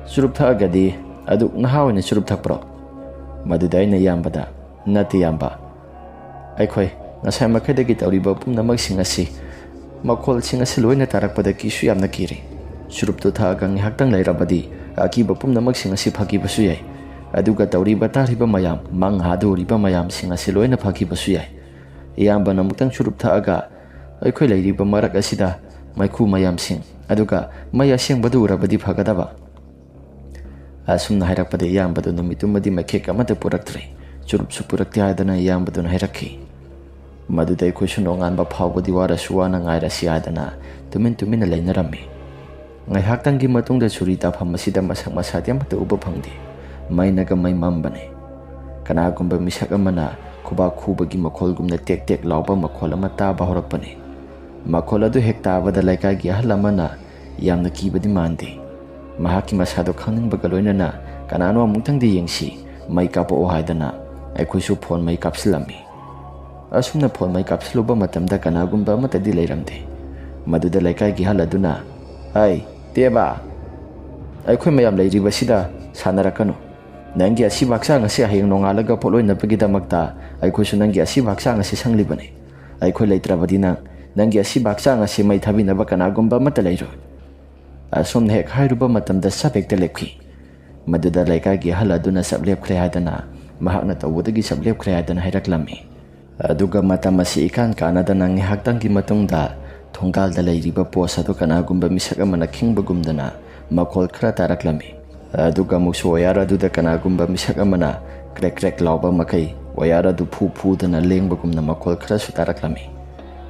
ꯆꯨꯔꯨꯞ ꯊꯛꯑꯒꯗꯤ ꯑꯗꯨꯛ ꯅꯍꯥ ꯑꯣꯏꯅ ꯆꯨꯔꯨꯞ ꯊꯛꯄ꯭ꯔꯣ?" ꯃꯗꯨꯗ ꯑꯩꯅ ꯏꯌꯥꯝꯕꯗ, "ꯅꯠꯇꯦ ꯏꯌꯥꯝꯕ, ꯑꯩꯈꯣꯏ ꯉꯁꯥꯏ ꯃꯈꯩꯗꯒꯤ ꯇꯧꯔꯤꯕ ꯄꯨꯝꯅꯃꯛꯁꯤꯡ ꯑꯁꯤ, ꯃꯈꯣꯜꯁꯤꯡ ꯑꯁꯤ ꯂꯣꯏꯅ ꯇꯥꯔꯛꯄꯗ ꯀꯤꯁꯨ ꯌꯥꯝꯅ ꯀꯤꯔꯤ꯫ ꯆꯨꯔꯨꯞꯇꯨ ꯊꯛꯑꯒ ꯉꯥꯏꯍꯥꯛꯇꯪ ꯂꯩꯔꯕꯗꯤ ꯑꯀꯤꯕ ꯄꯨꯝꯅꯃꯛꯁꯤꯡ ꯑꯁꯤ ꯐꯈꯤꯕꯁꯨ ꯌꯥꯏ꯫ ꯑꯗꯨꯒ ꯇꯧꯔꯤꯕ ꯇꯥꯔꯤꯕ ꯃꯌꯥꯝ, ꯃꯪ ꯍꯥꯗꯨꯔꯤꯕ ꯃꯌꯥꯝꯁꯤꯡ ꯑꯁꯤ ꯂꯣꯏꯅ ꯐꯈꯤꯕꯁꯨ ꯌꯥꯏ꯫ ꯏꯌꯥꯝꯕꯅ ꯑꯃꯨꯛꯇꯪ ꯆꯨꯔꯨꯞ ꯊꯛꯑꯒ ꯑꯩꯈꯣꯏ ꯂꯩꯔꯤꯕ ꯃꯔꯛ ꯑꯁꯤꯗ ꯃꯩꯈꯨ ꯃꯌꯥꯝꯁꯤꯡ, ꯑꯗꯨꯒ ꯃꯩ ꯑꯁꯦꯡꯕꯗꯨ ꯎꯔꯕꯗꯤ ꯐꯒꯗꯕ"꯫ ꯑꯁꯨꯝꯅ ꯍꯥꯏꯔꯛꯄꯗ ꯏꯌꯥꯝꯕꯗꯨ ꯅꯨꯃꯤꯠꯇꯨꯃꯗꯤ ꯃꯩꯈꯦꯠ ꯑꯃꯠꯇ ꯄꯨꯔꯛꯇ꯭ꯔꯦ꯫ ꯆꯨꯔꯨꯞꯁꯨ ꯄꯨꯔꯛꯇꯦ ꯍꯥꯏꯗꯅ ꯏꯌꯥꯝꯕꯗꯨꯅ ꯍꯥꯏꯔꯛꯈꯤ꯫ ꯃꯗꯨꯗ ꯑꯩꯈꯣꯏꯁꯨ ꯅꯣꯡꯉꯥꯟꯕ ꯐꯥꯎꯕꯗꯤ ꯋꯥꯔꯁꯨ ꯋꯥꯅ ꯉꯥꯏꯔꯁꯤ ꯍꯥꯏꯗꯅ ꯇꯨꯃꯤꯟ ꯇꯨꯃꯤꯟꯅ ꯂꯩꯅꯔꯝꯃꯤ꯫ ꯉꯥꯏꯍꯥꯛꯇꯪꯒꯤ ꯃꯇꯨꯡꯗ ꯆꯨꯔꯤ ꯇꯥꯐꯝ ꯑꯁꯤꯗ ꯃꯁꯛ ꯃꯁꯥꯗꯤ ꯑꯃꯠꯇ ꯎꯕ ꯐꯪꯗꯦ꯫ ꯃꯩꯅꯒ ꯃꯩ ꯃꯝꯕꯅꯤ꯫ ꯀꯅꯥꯒꯨꯝꯕ ꯃꯤꯁꯛ ꯑꯃꯅ ꯈꯨꯕꯥꯛ ꯈꯨꯕꯒꯤ ꯃꯈꯣꯜꯒꯨꯝꯅ ꯇꯦꯛ ꯇꯦꯛ ꯂꯥꯎꯕ ꯃꯈꯣꯜ ꯑꯃ ꯇꯥꯕ ꯍꯧꯔꯛꯄꯅꯤ꯫ ꯃꯈꯣꯜ ꯑꯗꯨ ꯍꯦꯛ ꯇꯥꯕꯗ ꯂꯩꯀꯥꯏꯒꯤ ꯑꯍꯜ ꯑꯃꯅ ꯌꯥꯝꯅ ꯀꯤꯕꯗꯤ ꯃꯥꯟꯗꯦ꯫ ꯃꯍꯥꯛꯀꯤ ꯃꯁꯥꯗꯣ ꯈꯪꯅꯤꯡꯕꯒ ꯂꯣꯏꯅꯅ, "ꯀꯅꯥꯅꯣ, ꯑꯃꯨꯛꯇꯪꯗꯤ ꯌꯦꯡꯁꯤ, ꯃꯩ ꯀꯥꯞꯄꯛꯑꯣ" ꯍꯥꯏꯗꯅ ꯑꯩꯈꯣꯏꯁꯨ ꯐꯣꯟ ꯃꯩ ꯀꯥꯞꯁꯤꯜꯂꯝꯃꯤ꯫ ꯑꯁꯨꯝꯅ ꯐꯣꯟ ꯃꯩ ꯀꯥꯞꯁꯤꯜꯂꯨꯕ ꯃꯇꯝꯗ ꯀꯅꯥꯒꯨꯝꯕ ꯑꯃꯠꯇꯗꯤ ꯂꯩꯔꯝꯗꯦ꯫ ꯃꯗꯨꯗ ꯂꯩꯀꯥꯏꯒꯤ ꯑꯍꯜ ꯑꯗꯨꯅ, "ꯍꯩ, ꯇꯦꯕꯥ, ꯑꯩꯈꯣꯏ ꯃꯌꯥꯝ ꯂꯩꯔꯤꯕꯁꯤꯗ ꯁꯥꯟꯅꯔꯛꯀꯅꯨ꯫ ꯅꯪꯒꯤ ꯑꯁꯤꯕ ꯍꯛꯆꯥꯡ ꯑꯁꯤ ꯍꯌꯦꯡ ꯅꯣꯡꯉꯥꯜꯂꯒ ꯄꯣꯠꯂꯣꯏꯅꯕꯒꯤꯗꯃꯛꯇ ꯑꯩꯈꯣꯏꯁꯨ ꯅꯪꯒꯤ ꯑꯁꯤꯕ ꯍꯛꯆꯥꯡ ꯑꯁꯤ ꯁꯪꯂꯤꯕꯅꯤ꯫ ꯑꯩꯈꯣꯏ ꯂꯩꯇ꯭ꯔꯕꯗꯤ ꯅꯪ, ꯅꯪꯒꯤ ꯑꯁꯤꯕ ꯍꯛꯆꯥꯡ ꯑꯁꯤ ꯃꯩ ꯊꯥꯕꯤꯅꯕ ꯀꯅꯥꯒꯨꯝꯕ ꯑꯃꯠꯇ ꯂꯩꯔꯣꯏ"꯫ ꯑꯁꯨꯝꯅ ꯍꯦꯛ ꯍꯥꯏꯔꯨꯕ ꯃꯇꯝꯗ ꯆꯞ ꯍꯦꯛꯇ ꯂꯦꯞꯈꯤ꯫ ꯃꯗꯨꯗ ꯂꯩꯀꯥꯏꯒꯤ ꯑꯍꯜ ꯑꯗꯨꯅ ꯆꯞ ꯂꯦꯞꯈ꯭ꯔꯦ ꯍꯥꯏꯗꯅ ꯃꯍꯥꯛꯅ ꯇꯧꯕꯗꯒꯤ ꯆꯞ ꯂꯦꯞꯈ꯭ꯔꯦ ꯍꯥꯏꯗꯅ ꯍꯥꯏꯔꯛꯂꯝꯃꯤ꯫ ꯑꯗꯨꯒ ꯃꯇꯝ ꯑꯁꯤ ꯏꯀꯥꯟ ꯀꯥꯟꯅꯗꯅ ꯉꯥꯏꯍꯥꯛꯇꯪꯒꯤ ꯃꯇꯨꯡꯗ ꯊꯣꯡꯒꯥꯜꯗ ꯂꯩꯔꯤꯕ ꯄꯣꯁ ꯑꯗꯨ ꯀꯅꯥꯒꯨꯝꯕ ꯃꯤꯁꯛ ꯑꯃꯅ ꯈꯤꯡꯕꯒꯨꯝꯗꯅ ꯃꯈꯣꯜ ꯈꯔ ꯇꯥꯔꯛꯂꯝꯃꯤ꯫ ꯑꯗꯨꯒ ꯑꯃꯨꯛꯁꯨ ꯋꯥꯌꯔ ꯑꯗꯨꯗ ꯀꯅꯥꯒꯨꯝꯕ ꯃꯤꯁꯛ ꯑꯃꯅ ꯀ꯭ꯔꯦꯛ ꯀ꯭ꯔꯦꯛ ꯂꯥꯎꯕ ꯃꯈꯩ ꯋꯥꯌꯔ ꯑꯗꯨ ꯐꯨ ꯐꯨꯗꯅ ꯂꯦꯡꯕꯒꯨꯝꯅ ꯃꯈꯣꯜ ꯈꯔꯁꯨ ꯇꯥꯔꯛꯂꯝꯃꯤ꯫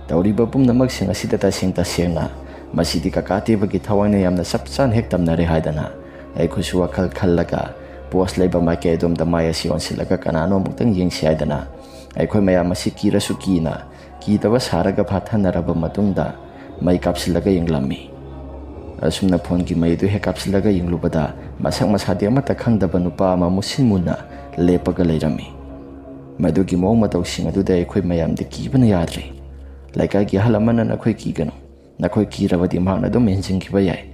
ꯇꯧꯔꯤꯕ ꯄꯨꯝꯅꯃꯛꯁꯤꯡ ꯑꯁꯤꯗ ꯇꯁꯦꯡ ꯇꯁꯦꯡꯅ ꯃꯁꯤꯗꯤ ꯀꯀꯥ ꯇꯦꯕꯒꯤ ꯊꯋꯥꯏꯅ ꯌꯥꯝꯅ ꯆꯞ ꯆꯥꯅ ꯍꯦꯛ ꯇꯝꯅꯔꯦ ꯍꯥꯏꯗꯅ ꯑꯩꯈꯣꯏꯁꯨ ꯋꯥꯈꯜ ꯈꯜꯂꯒ ꯄꯣꯁ ꯂꯩꯕ ꯃꯥꯏꯀꯩ ꯑꯗꯣꯝꯗ ꯃꯥꯏ ꯑꯁꯤ ꯑꯣꯟꯁꯤꯜꯂꯒ ꯀꯅꯥꯅꯣ ꯑꯃꯨꯛꯇꯪ ꯌꯦꯡꯁꯤ ꯍꯥꯏꯗꯅ ꯑꯩꯈꯣꯏ ꯃꯌꯥꯝ ꯑꯁꯤ ꯀꯤꯔꯁꯨ ꯀꯤꯅ, ꯀꯤꯗꯕ ꯁꯥꯔꯒ ꯐꯥꯊꯅꯔꯕ ꯃꯇꯨꯡꯗ ꯃꯩ ꯀꯥꯞꯁꯤꯜꯂꯒ ꯌꯦꯡꯂꯝꯃꯤ꯫ ꯑꯁꯨꯝꯅ ꯐꯣꯟꯒꯤ ꯃꯩ ꯑꯗꯨ ꯍꯦꯛ ꯀꯥꯞꯁꯤꯜꯂꯒ ꯌꯦꯡꯂꯨꯕꯗ ꯃꯁꯛ ꯃꯁꯥꯗꯤ ꯑꯃꯠꯇ ꯈꯪꯗꯕ ꯅꯨꯄꯥ ꯑꯃ ꯃꯨꯁꯤꯟ ꯃꯨꯅ ꯂꯦꯞꯄꯒ ꯂꯩꯔꯝꯃꯤ꯫ ꯃꯗꯨꯒꯤ ꯃꯑꯣꯡ ꯃꯇꯧꯁꯤꯡ ꯑꯗꯨꯗ ꯑꯩꯈꯣꯏ ꯃꯌꯥꯝꯗꯤ ꯀꯤꯕꯅ ꯌꯥꯗ꯭ꯔꯦ꯫ ꯂꯩꯀꯥꯏꯒꯤ ꯑꯍꯜ ꯑꯃꯅ "ꯅꯈꯣꯏ ꯀꯤꯒꯅꯨ, ꯅꯈꯣꯏ ꯀꯤꯔꯕꯗꯤ ꯃꯍꯥꯛꯅ ꯑꯗꯨꯝ ꯍꯦꯟꯖꯤꯟꯈꯤꯕ ꯌꯥꯏ,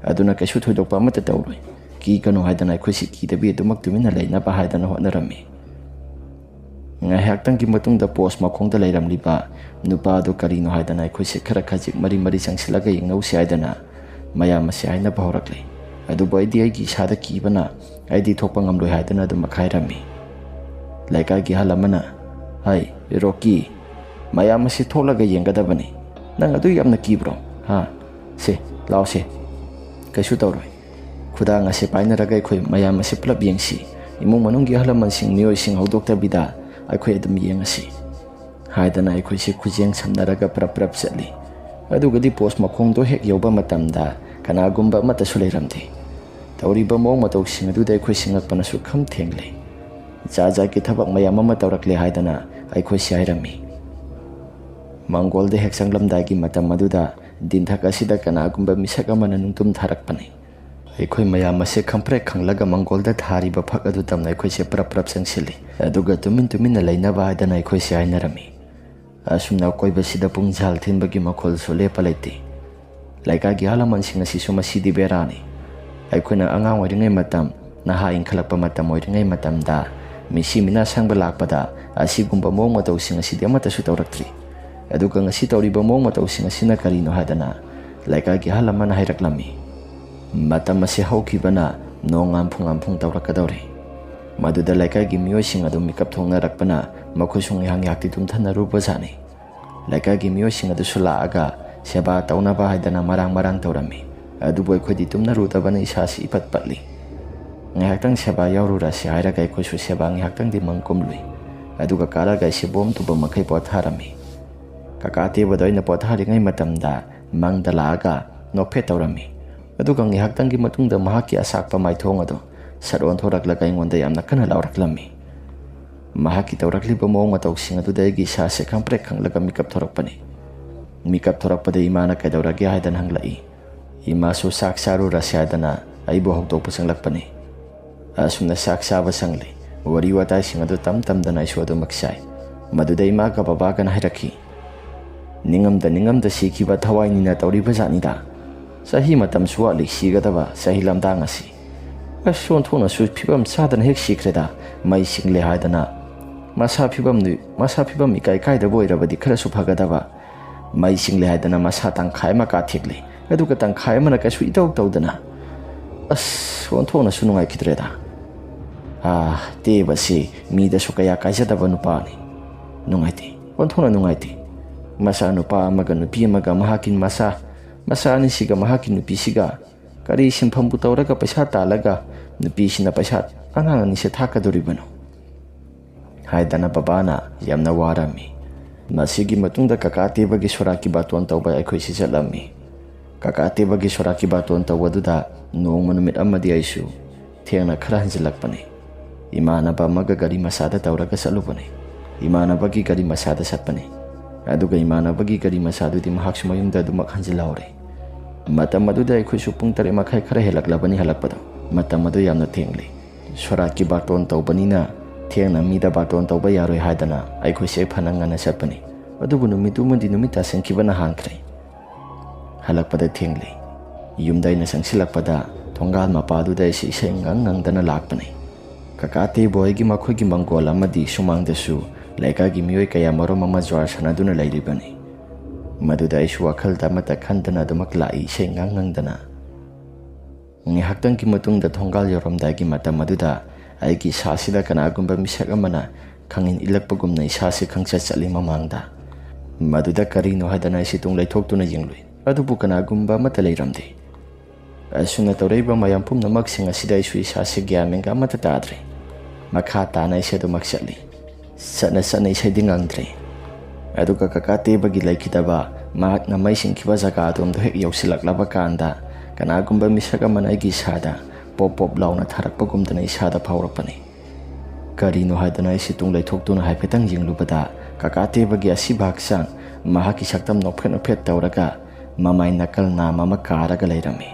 ꯑꯗꯨꯅ ꯀꯩꯁꯨ ꯊꯣꯏꯗꯣꯛꯄ ꯑꯃꯠꯇ ꯇꯧꯔꯣꯏ, ꯀꯤꯒꯅꯨ" ꯍꯥꯏꯗꯅ ꯑꯩꯈꯣꯏꯁꯤ ꯀꯤꯗꯕꯤ ꯑꯗꯨꯃꯛ ꯇꯨꯃꯤꯟꯅ ꯂꯩꯅꯕ ꯍꯥꯏꯗꯅ ꯍꯣꯠꯅꯔꯝꯃꯤ꯫ ꯉꯥꯏꯍꯥꯛꯇꯪꯒꯤ ꯃꯇꯨꯡꯗ ꯄꯣꯁ ꯃꯈꯣꯡꯗ ꯂꯩꯔꯝꯂꯤꯕ ꯅꯨꯄꯥ ꯑꯗꯨ ꯀꯔꯤꯅꯣ ꯍꯥꯏꯗꯅ ꯑꯩꯈꯣꯏꯁꯦ ꯈꯔ ꯈꯖꯤꯛ ꯃꯔꯤ ꯃꯔꯤ ꯆꯪꯁꯤꯜꯂꯒ ꯌꯦꯡꯅꯧꯁꯤ ꯍꯥꯏꯗꯅ ꯃꯌꯥꯝ ꯑꯁꯤ ꯍꯥꯏꯅꯕ ꯍꯧꯔꯛꯂꯦ꯫ ꯑꯗꯨꯕꯨ ꯑꯩꯗꯤ ꯑꯩꯒꯤ ꯏꯁꯥꯗ ꯀꯤꯕꯅ ꯑꯩꯗꯤ ꯊꯣꯛꯄ ꯉꯝꯂꯣꯏ ꯍꯥꯏꯗꯨꯅ ꯑꯗꯨꯝ ꯃꯈꯥꯏꯔꯝꯃꯤ꯫ ꯂꯩꯀꯥꯏꯒꯤ ꯑꯍꯜ ꯑꯃꯅ, "ꯍꯥꯏ, ꯔꯣꯀꯤ, ꯃꯌꯥꯝ ꯑꯁꯤ ꯊꯣꯛꯂꯒ ꯌꯦꯡꯒꯗꯕꯅꯤ꯫ ꯅꯪ ꯑꯗꯨ ꯌꯥꯝꯅ ꯀꯤꯕ꯭ꯔꯣ? ꯍꯥ? ꯁꯦ, ꯂꯥꯎꯁꯦ꯫ ꯀꯩꯁꯨ ꯇꯧꯔꯣꯏ꯫ ꯈꯨꯗꯥꯡ ꯑꯁꯤ ꯄꯥꯏꯅꯔꯒ ꯑꯩꯈꯣꯏ ꯃꯌꯥꯝ ꯑꯁꯤ ꯄꯨꯂꯞ ꯌꯦꯡꯁꯤ꯫ ꯏꯃꯨꯡ ꯃꯅꯨꯡꯒꯤ ꯑꯍꯜ ꯂꯃꯟꯁꯤꯡ, ꯃꯤꯑꯣꯏꯁꯤꯡ ꯍꯧꯗꯣꯛꯇꯕꯤꯗ ꯑꯩꯈꯣꯏ ꯑꯗꯨꯝ ꯌꯦꯡꯉꯁꯤ" ꯍꯥꯏꯗꯅ ꯑꯩꯈꯣꯏꯁꯤ ꯈꯨꯖꯦꯡ ꯁꯝꯅꯔꯒ ꯄ꯭ꯔꯞ ꯄ꯭ꯔꯞ ꯆꯠꯂꯤ꯫ ꯑꯗꯨꯒꯗꯤ ꯄꯣꯁ ꯃꯈꯣꯡꯗꯣ ꯍꯦꯛ ꯌꯧꯕ ꯃꯇꯝꯗ ꯀꯅꯥꯒꯨꯝꯕ ꯑꯃꯠꯇꯁꯨ ꯂꯩꯔꯝꯗꯦ꯫ ꯇꯧꯔꯤꯕ ꯃꯑꯣꯡ ꯃꯇꯧꯁꯤꯡ ꯑꯗꯨꯗ ꯑꯩꯈꯣꯏꯁꯤ ꯉꯛꯄꯅꯁꯨ ꯈꯝ ꯊꯦꯡꯂꯦ꯫ ꯖꯥꯠ ꯖꯥꯠꯀꯤ ꯊꯕꯛ ꯃꯌꯥꯝ ꯑꯃ ꯇꯧꯔꯛꯂꯦ ꯍꯥꯏꯗꯅ ꯑꯩꯈꯣꯏꯁꯤ ꯍꯥꯏꯔꯝꯃꯤ꯫ ꯃꯪꯒꯣꯜꯗ ꯍꯦꯛ ꯆꯪꯂꯝꯗꯥꯏꯒꯤ ꯃꯇꯝ ꯑꯗꯨꯗ ꯗꯤꯟꯊꯛ ꯑꯁꯤꯗ ꯀꯅꯥꯒꯨꯝꯕ ꯃꯤꯁꯛ ꯑꯃꯅ ꯅꯨꯡꯇꯨꯝ ꯊꯥꯔꯛꯄꯅꯤ꯫ ꯑꯩꯈꯣꯏ ꯃꯌꯥꯝ ꯑꯁꯦ ꯈꯝꯄ꯭ꯔꯦꯛ ꯈꯪꯂꯒ ꯃꯪꯒꯣꯜꯗ ꯊꯥꯔꯤꯕ ꯐꯛ ꯑꯗꯨ ꯇꯝꯅ ꯑꯩꯈꯣꯏꯁꯦ ꯄ꯭ꯔꯞ ꯄ꯭ꯔꯞ ꯆꯪꯁꯤꯜꯂꯤ꯫ ꯑꯗꯨꯒ ꯇꯨꯃꯤꯟ ꯇꯨꯃꯤꯟꯅ ꯂꯩꯅꯕ ꯍꯥꯏꯗꯅ ꯑꯩꯈꯣꯏꯁꯦ ꯍꯥꯏꯅꯔꯝꯃꯤ꯫ ꯑꯁꯨꯝꯅ ꯑꯀꯣꯏꯕꯁꯤꯗ ꯄꯨꯡ ꯖꯥꯜ ꯊꯤꯟꯕꯒꯤ ꯃꯈꯣꯜꯁꯨ ꯂꯦꯞꯄ ꯂꯩꯇꯦ꯫ ꯂꯩꯀꯥꯏꯒꯤ ꯑꯍꯜ ꯂꯃꯟꯁꯤꯡ ꯑꯁꯤꯁꯨ ꯃꯁꯤꯗꯤ ꯕꯦꯔꯥꯅꯤ꯫ ꯑꯩꯈꯣꯏꯅ ꯑꯉꯥꯡ ꯑꯣꯏꯔꯤꯉꯩ ꯃꯇꯝ, ꯅꯍꯥ ꯏꯟꯈꯠꯂꯛꯄ ꯃꯇꯝ ꯑꯣꯏꯔꯤꯉꯩ ꯃꯇꯝꯗ ꯃꯤꯁꯤ ꯃꯤꯅꯥ ꯁꯪꯕ ꯂꯥꯛꯄꯗ ꯑꯁꯤꯒꯨꯝꯕ ꯃꯑꯣꯡ ꯃꯇꯧꯁꯤꯡ ꯑꯁꯤꯗꯤ ꯑꯃꯠꯇꯁꯨ ꯇꯧꯔꯛꯇ꯭ꯔꯤ꯫ ꯑꯗꯨꯒ ꯉꯁꯤ ꯇꯧꯔꯤꯕ ꯃꯑꯣꯡ ꯃꯇꯧꯁꯤꯡ ꯑꯁꯤꯅ ꯀꯔꯤꯅꯣ ꯍꯥꯏꯗꯅ ꯂꯩꯀꯥꯏꯒꯤ ꯑꯍꯜ ꯑꯃꯅ ꯍꯥꯏꯔꯛꯂꯝꯃꯤ꯫ ꯃꯇꯝ ꯑꯁꯤ ꯍꯧꯈꯤꯕꯅ ꯅꯣꯡ ꯉꯥꯝꯐꯨ ꯉꯥꯝꯐꯨꯡ ꯇꯧꯔꯛꯀꯗꯧꯔꯦ꯫ ꯃꯗꯨꯗ ꯂꯩꯀꯥꯏꯒꯤ ꯃꯤꯑꯣꯏꯁꯤꯡ ꯑꯗꯨ ꯃꯤꯀꯞ ꯊꯣꯛꯅꯔꯛꯄꯅ ꯃꯈꯣꯏꯁꯨ ꯉꯥꯏꯍꯥꯛ ꯉꯥꯏꯍꯥꯛꯇꯤ ꯇꯨꯝꯊꯅꯔꯨꯕꯖꯥꯠꯅꯤ꯫ ꯂꯩꯀꯥꯏꯒꯤ ꯃꯤꯑꯣꯏꯁꯤꯡ ꯑꯗꯨꯁꯨ ꯂꯥꯛꯑꯒ ꯁꯦꯕꯥ ꯇꯧꯅꯕ ꯍꯥꯏꯗꯅ ꯃꯔꯥꯡ ꯃꯔꯥꯡ ꯇꯧꯔꯝꯃꯤ꯫ ꯑꯗꯨꯕꯨ ꯑꯩꯈꯣꯏꯗꯤ ꯇꯨꯝꯅꯔꯨꯗꯕꯅ ꯏꯁꯥꯁꯤ ꯏꯄꯠ ꯄꯠꯂꯤ꯫ "ꯉꯥꯏꯍꯥꯛꯇꯪ ꯁꯦꯕꯥ ꯌꯥꯎꯔꯨꯔꯁꯤ" ꯍꯥꯏꯔꯒ ꯑꯩꯈꯣꯏꯁꯨ ꯁꯦꯕꯥ ꯉꯥꯏꯍꯥꯛꯇꯪꯗꯤ ꯃꯪ ꯀꯨꯝꯂꯨꯏ꯫ ꯑꯗꯨꯒ ꯀꯥꯔꯒ ꯑꯩꯁꯦ ꯕꯣꯝ ꯇꯨꯕ ꯃꯈꯩ ꯄꯣꯊꯥꯔꯝꯃꯤ꯫ ꯀꯀꯥ ꯑꯇꯦꯕꯗꯣ ꯑꯩꯅ ꯄꯣꯊꯥꯔꯤꯉꯩ ꯃꯇꯝꯗ ꯃꯪꯗ ꯂꯥꯛꯑꯒ ꯅꯣꯛꯐꯦꯠ ꯇꯧꯔꯝꯃꯤ꯫ ꯑꯗꯨꯒ ꯉꯥꯏꯍꯥꯛꯇꯪꯒꯤ ꯃꯇꯨꯡꯗ ꯃꯍꯥꯛꯀꯤ ꯑꯁꯥꯛꯄ ꯃꯥꯏꯊꯣꯡ ꯑꯗꯨ ꯁꯠ ꯑꯣꯟꯊꯣꯔꯛꯂꯒ ꯑꯩꯉꯣꯟꯗ ꯌꯥꯝꯅ ꯀꯟꯅ ꯂꯥꯎꯔꯛꯂꯝꯃꯤ꯫ ꯃꯍꯥꯛꯀꯤ ꯇꯧꯔꯛꯂꯤꯕ ꯃꯑꯣꯡ ꯃꯇꯧꯁꯤꯡ ꯑꯗꯨꯗ ꯑꯩꯒꯤ ꯏꯁꯥꯁꯦ ꯈꯪꯄ꯭ꯔꯦꯛ ꯈꯪꯂꯒ ꯃꯤꯀꯞ ꯊꯣꯔꯛꯄꯅꯤ꯫ ꯃꯤꯀꯞ ꯊꯣꯔꯛꯄꯗ ꯏꯃꯥꯅ ꯀꯩꯗꯧꯔꯒꯦ ꯍꯥꯏꯗꯅ ꯍꯪꯂꯛꯏ꯫ ꯏꯃꯥꯁꯨ ꯆꯥꯛ ꯆꯥꯔꯨꯔꯁꯦ ꯍꯥꯏꯗꯅ ꯑꯩꯕꯨ ꯍꯧꯗꯣꯛꯄ ꯆꯪꯂꯛꯄꯅꯤ꯫ ꯑꯁꯨꯝꯅ ꯆꯥꯛ ꯆꯥꯕ ꯆꯪꯂꯤ꯫ ꯋꯥꯔꯤ ꯋꯥꯇꯥꯏꯁꯤꯡ ꯑꯗꯨ ꯇꯝ ꯇꯝꯗꯅ ꯑꯩꯁꯨ ꯑꯗꯨꯃꯛ ꯆꯥꯏ꯫ ꯃꯗꯨꯗ ꯏꯃꯥꯒ ꯕꯕꯥꯒꯅ ꯍꯥꯏꯔꯛꯈꯤ, "ꯅꯤꯡꯉꯝꯗ ꯅꯤꯡꯉꯝꯗ ꯁꯤꯈꯤꯕ ꯊꯋꯥꯏꯅꯤꯅ ꯇꯧꯔꯤꯕ ꯖꯥꯠꯅꯤꯗ꯫ ꯆꯍꯤ ꯃꯇꯝꯁꯨ ꯋꯥꯠꯂꯤ ꯁꯤꯒꯗꯕ ꯆꯍꯤ ꯂꯝꯗꯥꯡ ꯑꯁꯤ꯫ ꯑꯁ, ꯑꯣꯟꯊꯣꯛꯅꯁꯨ ꯐꯤꯕꯝ ꯆꯥꯗꯅ ꯍꯦꯛ ꯁꯤꯈ꯭ꯔꯦꯗ꯫ ꯃꯩ ꯆꯤꯡꯂꯦ ꯍꯥꯏꯗꯅ꯫ ꯃꯁꯥ ꯐꯤꯕꯝꯗꯨ, ꯃꯁꯥ ꯐꯤꯕꯝ ꯏꯀꯥꯏ ꯀꯥꯏꯗꯕ ꯑꯣꯏꯔꯕꯗꯤ ꯈꯔꯁꯨ ꯐꯒꯗꯕ꯫ ꯃꯩ ꯆꯤꯡꯂꯦ ꯍꯥꯏꯗꯅ ꯃꯁꯥ ꯇꯪꯈꯥꯏ ꯑꯃ ꯀꯥꯊꯦꯛꯂꯦ, ꯑꯗꯨꯒ ꯇꯪꯈꯥꯏ ꯑꯃꯅ ꯀꯩꯁꯨ ꯏꯇꯧ ꯇꯧꯗꯅ꯫ ꯑꯁ, ꯑꯣꯟꯊꯣꯛꯅꯁꯨ ꯅꯨꯡꯉꯥꯏꯈꯤꯗ꯭ꯔꯦꯗ꯫ ꯑꯥ, ꯇꯦꯕꯁꯤ ꯃꯤꯗꯁꯨ ꯀꯌꯥ ꯀꯥꯏꯖꯗꯕ ꯅꯨꯄꯥꯅꯤ꯫ ꯅꯨꯡꯉꯥꯏꯇꯦ, ꯑꯣꯟꯊꯣꯛꯅ ꯅꯨꯡꯉꯥꯏꯇꯦ꯫ ꯃꯆꯥ ꯅꯨꯄꯥ ꯑꯃꯒ ꯅꯨꯄꯤ ꯑꯃꯒ, ꯃꯍꯥꯛꯀꯤ ꯃꯆꯥ, ꯃꯆꯥ ꯑꯅꯤꯁꯤꯒ ꯃꯍꯥꯛꯀꯤ ꯅꯨꯄꯤꯁꯤꯒ ꯀꯔꯤ ꯁꯤꯟꯐꯝꯕꯨ ꯇꯧꯔꯒ ꯄꯩꯁꯥ ꯇꯥꯜꯂꯒ ꯅꯨꯄꯤꯁꯤꯅ ꯄꯩꯁꯥ ꯑꯉꯥꯡ ꯑꯅꯤꯁꯦ ꯊꯥꯛꯀꯗꯧꯔꯤꯕꯅꯣ?" ꯍꯥꯏꯗꯅ ꯕꯕꯥꯅ ꯌꯥꯝꯅ ꯋꯥꯔꯝꯃꯤ꯫ ꯃꯁꯤꯒꯤ ꯃꯇꯨꯡꯗ ꯀꯀꯥ ꯇꯦꯕꯒꯤ ꯁꯣꯔꯥꯠꯀꯤ ꯕꯥꯇꯣꯟ ꯇꯧꯕ ꯑꯩꯈꯣꯏꯁꯤ ꯆꯠꯂꯝꯃꯤ꯫ ꯀꯀꯥ ꯇꯦꯕꯒꯤ ꯁꯣꯔꯥꯠꯀꯤ ꯕꯥꯇꯣꯟ ꯇꯧꯕꯗꯨꯗ ꯅꯣꯡꯃ ꯅꯨꯃꯤꯠ ꯑꯃꯗꯤ ꯑꯩꯁꯨ ꯊꯦꯡꯅ ꯈꯔ ꯍꯟꯖꯤꯜꯂꯛꯄꯅꯤ꯫ ꯏꯃꯥꯟꯅꯕ ꯑꯃꯒ ꯒꯥꯔꯤ ꯃꯆꯥꯗ ꯇꯧꯔꯒ ꯆꯠꯂꯨꯕꯅꯤ꯫ ꯏꯃꯥꯟꯅꯕꯒꯤ ꯒꯥꯔꯤ ꯃꯆꯥꯗ ꯆꯠꯄꯅꯤ꯫ ꯑꯗꯨꯒ ꯏꯃꯥꯟꯅꯕꯒꯤ ꯒꯥꯔꯤ ꯃꯆꯥꯗꯨꯗꯤ ꯃꯍꯥꯛꯁꯨ ꯃꯌꯨꯝꯗ ꯑꯗꯨꯃꯛ ꯍꯟꯖꯤꯜꯍꯧꯔꯦ꯫ ꯃꯇꯝ ꯑꯗꯨꯗ ꯑꯩꯈꯣꯏꯁꯨ ꯄꯨꯡ ꯇꯔꯦꯠ ꯃꯈꯥꯏ ꯈꯔ ꯍꯦꯜꯂꯛꯂꯕꯅꯤ ꯍꯜꯂꯛꯄꯗꯣ꯫ ꯃꯇꯝ ꯑꯗꯨ ꯌꯥꯝꯅ ꯊꯦꯡꯂꯤ꯫ ꯁꯣꯔꯥꯠꯀꯤ ꯕꯥꯔꯇꯣꯟ ꯇꯧꯕꯅꯤꯅ ꯊꯦꯡꯅ ꯃꯤꯗ ꯕꯥꯔꯇꯣꯟ ꯇꯧꯕ ꯌꯥꯔꯣꯏ ꯍꯥꯏꯗꯅ ꯑꯩꯈꯣꯏꯁꯦ ꯐꯅ ꯉꯟꯅ ꯆꯠꯄꯅꯤ꯫ ꯑꯗꯨꯕꯨ ꯅꯨꯃꯤꯠꯇꯨꯃꯗꯤ ꯅꯨꯃꯤꯠ ꯇꯥꯁꯤꯟꯈꯤꯕꯅ ꯍꯥꯟꯈ꯭ꯔꯦ꯫ ꯍꯜꯂꯛꯄꯗ ꯊꯦꯡꯂꯦ꯫ ꯌꯨꯝꯗ ꯑꯩꯅ ꯆꯪꯁꯤꯜꯂꯛꯄꯗ ꯊꯣꯡꯒꯥꯜ ꯃꯄꯥꯗꯨꯗ ꯑꯩꯁꯦ ꯏꯁꯩ ꯉꯪ ꯉꯪꯗꯅ ꯂꯥꯛꯄꯅꯤ꯫ ꯀꯀꯥ ꯇꯦꯕꯣꯏꯒꯤ ꯃꯈꯣꯏꯒꯤ ꯃꯪꯒꯣꯜ ꯑꯃꯗꯤ ꯁꯨꯃꯥꯡꯗꯁꯨ ꯂꯩꯀꯥꯏꯒꯤ ꯃꯤꯑꯣꯏ ꯀꯌꯥ ꯃꯔꯨꯝ ꯑꯃ ꯖ꯭ꯋꯥꯔ ꯁꯥꯟꯅꯗꯨꯅ ꯂꯩꯔꯤꯕꯅꯤ꯫ ꯃꯗꯨꯗ ꯑꯩꯁꯨ ꯋꯥꯈꯜꯗ ꯑꯃꯠꯇ ꯈꯟꯗꯅ ꯑꯗꯨꯃꯛ ꯂꯥꯛꯏ, ꯏꯁꯩ ꯉꯪ ꯉꯪꯗꯅ꯫ ꯉꯥꯏꯍꯥꯛꯇꯪꯒꯤ ꯃꯇꯨꯡꯗ ꯊꯣꯡꯒꯥꯜ ꯌꯧꯔꯝꯗꯥꯏꯒꯤ ꯃꯇꯝ ꯑꯗꯨꯗ ꯑꯩꯒꯤ ꯏꯁꯥꯁꯤꯗ ꯀꯅꯥꯒꯨꯝꯕ ꯃꯤꯁꯛ ꯑꯃꯅ ꯈꯪꯏꯟ ꯏꯜꯂꯛꯄꯒꯨꯝꯅ ꯏꯁꯥꯁꯤ ꯈꯪꯆꯠ ꯆꯠꯂꯤ ꯃꯃꯥꯡꯗ꯫ ꯃꯗꯨꯗ ꯀꯔꯤꯅꯣ ꯍꯥꯏꯗꯅ ꯑꯩꯁꯤ ꯇꯨꯡ ꯂꯩꯊꯣꯛꯇꯨꯅ ꯌꯦꯡꯂꯨꯏ꯫ ꯑꯗꯨꯕꯨ ꯀꯅꯥꯒꯨꯝꯕ ꯑꯃꯠꯇ ꯂꯩꯔꯝꯗꯦ꯫ ꯑꯁꯨꯝꯅ ꯇꯧꯔꯛꯏꯕ ꯃꯌꯥꯝ ꯄꯨꯝꯅꯃꯛꯁꯤꯡ ꯑꯁꯤꯗ ꯑꯩꯁꯨ ꯏꯁꯥꯁꯤ ꯒ꯭ꯌꯥꯟ ꯃꯦꯟꯒ ꯑꯃꯠꯇ ꯇꯥꯗ꯭ꯔꯦ꯫ ꯃꯈꯥ ꯇꯥꯅ ꯑꯩꯁꯦ ꯑꯗꯨꯃꯛ ꯆꯠꯂꯤ꯫ ꯆꯠꯅ ꯆꯠꯅ ꯏꯁꯩꯗꯤ ꯉꯪꯗ꯭ꯔꯦ꯫ ꯑꯗꯨꯒ ꯀꯀꯥ ꯇꯦꯕꯒꯤ ꯂꯩꯈꯤꯗꯕ, ꯃꯍꯥꯛꯅ ꯃꯩ ꯆꯤꯡꯈꯤꯕ ꯖꯒꯥ ꯑꯗꯣꯝꯗ ꯍꯦꯛ ꯌꯧꯁꯤꯜꯂꯛꯂꯕ ꯀꯥꯟꯗ, ꯀꯅꯥꯒꯨꯝꯕ ꯃꯤꯁꯛ ꯑꯃꯅ ꯑꯩꯒꯤ ꯏꯁꯥꯗ ꯄꯣꯞ ꯄꯣꯞ ꯂꯥꯎꯅ ꯊꯥꯔꯛꯄꯒꯨꯝꯗꯅ ꯏꯁꯥꯗ ꯐꯥꯎꯔꯛꯄꯅꯤ꯫ ꯀꯔꯤꯅꯣ ꯍꯥꯏꯗꯅ ꯑꯩꯁꯤ ꯇꯨꯡ ꯂꯩꯊꯣꯛꯇꯨꯅ ꯍꯥꯏꯐꯦꯠꯇꯪ ꯌꯦꯡꯂꯨꯕꯗ, ꯀꯀꯥ ꯇꯦꯕꯒꯤ ꯑꯁꯤꯕ ꯍꯛꯆꯥꯡ, ꯃꯍꯥꯛꯀꯤ ꯁꯛꯇꯝ ꯅꯣꯛꯐꯦꯠ ꯅꯣꯛꯐꯦꯠ ꯇꯧꯔꯒ ꯃꯃꯥꯏ ꯅꯥꯀꯜ ꯅꯥꯝ ꯑꯃ ꯀꯥꯔꯒ ꯂꯩꯔꯝꯃꯤ꯫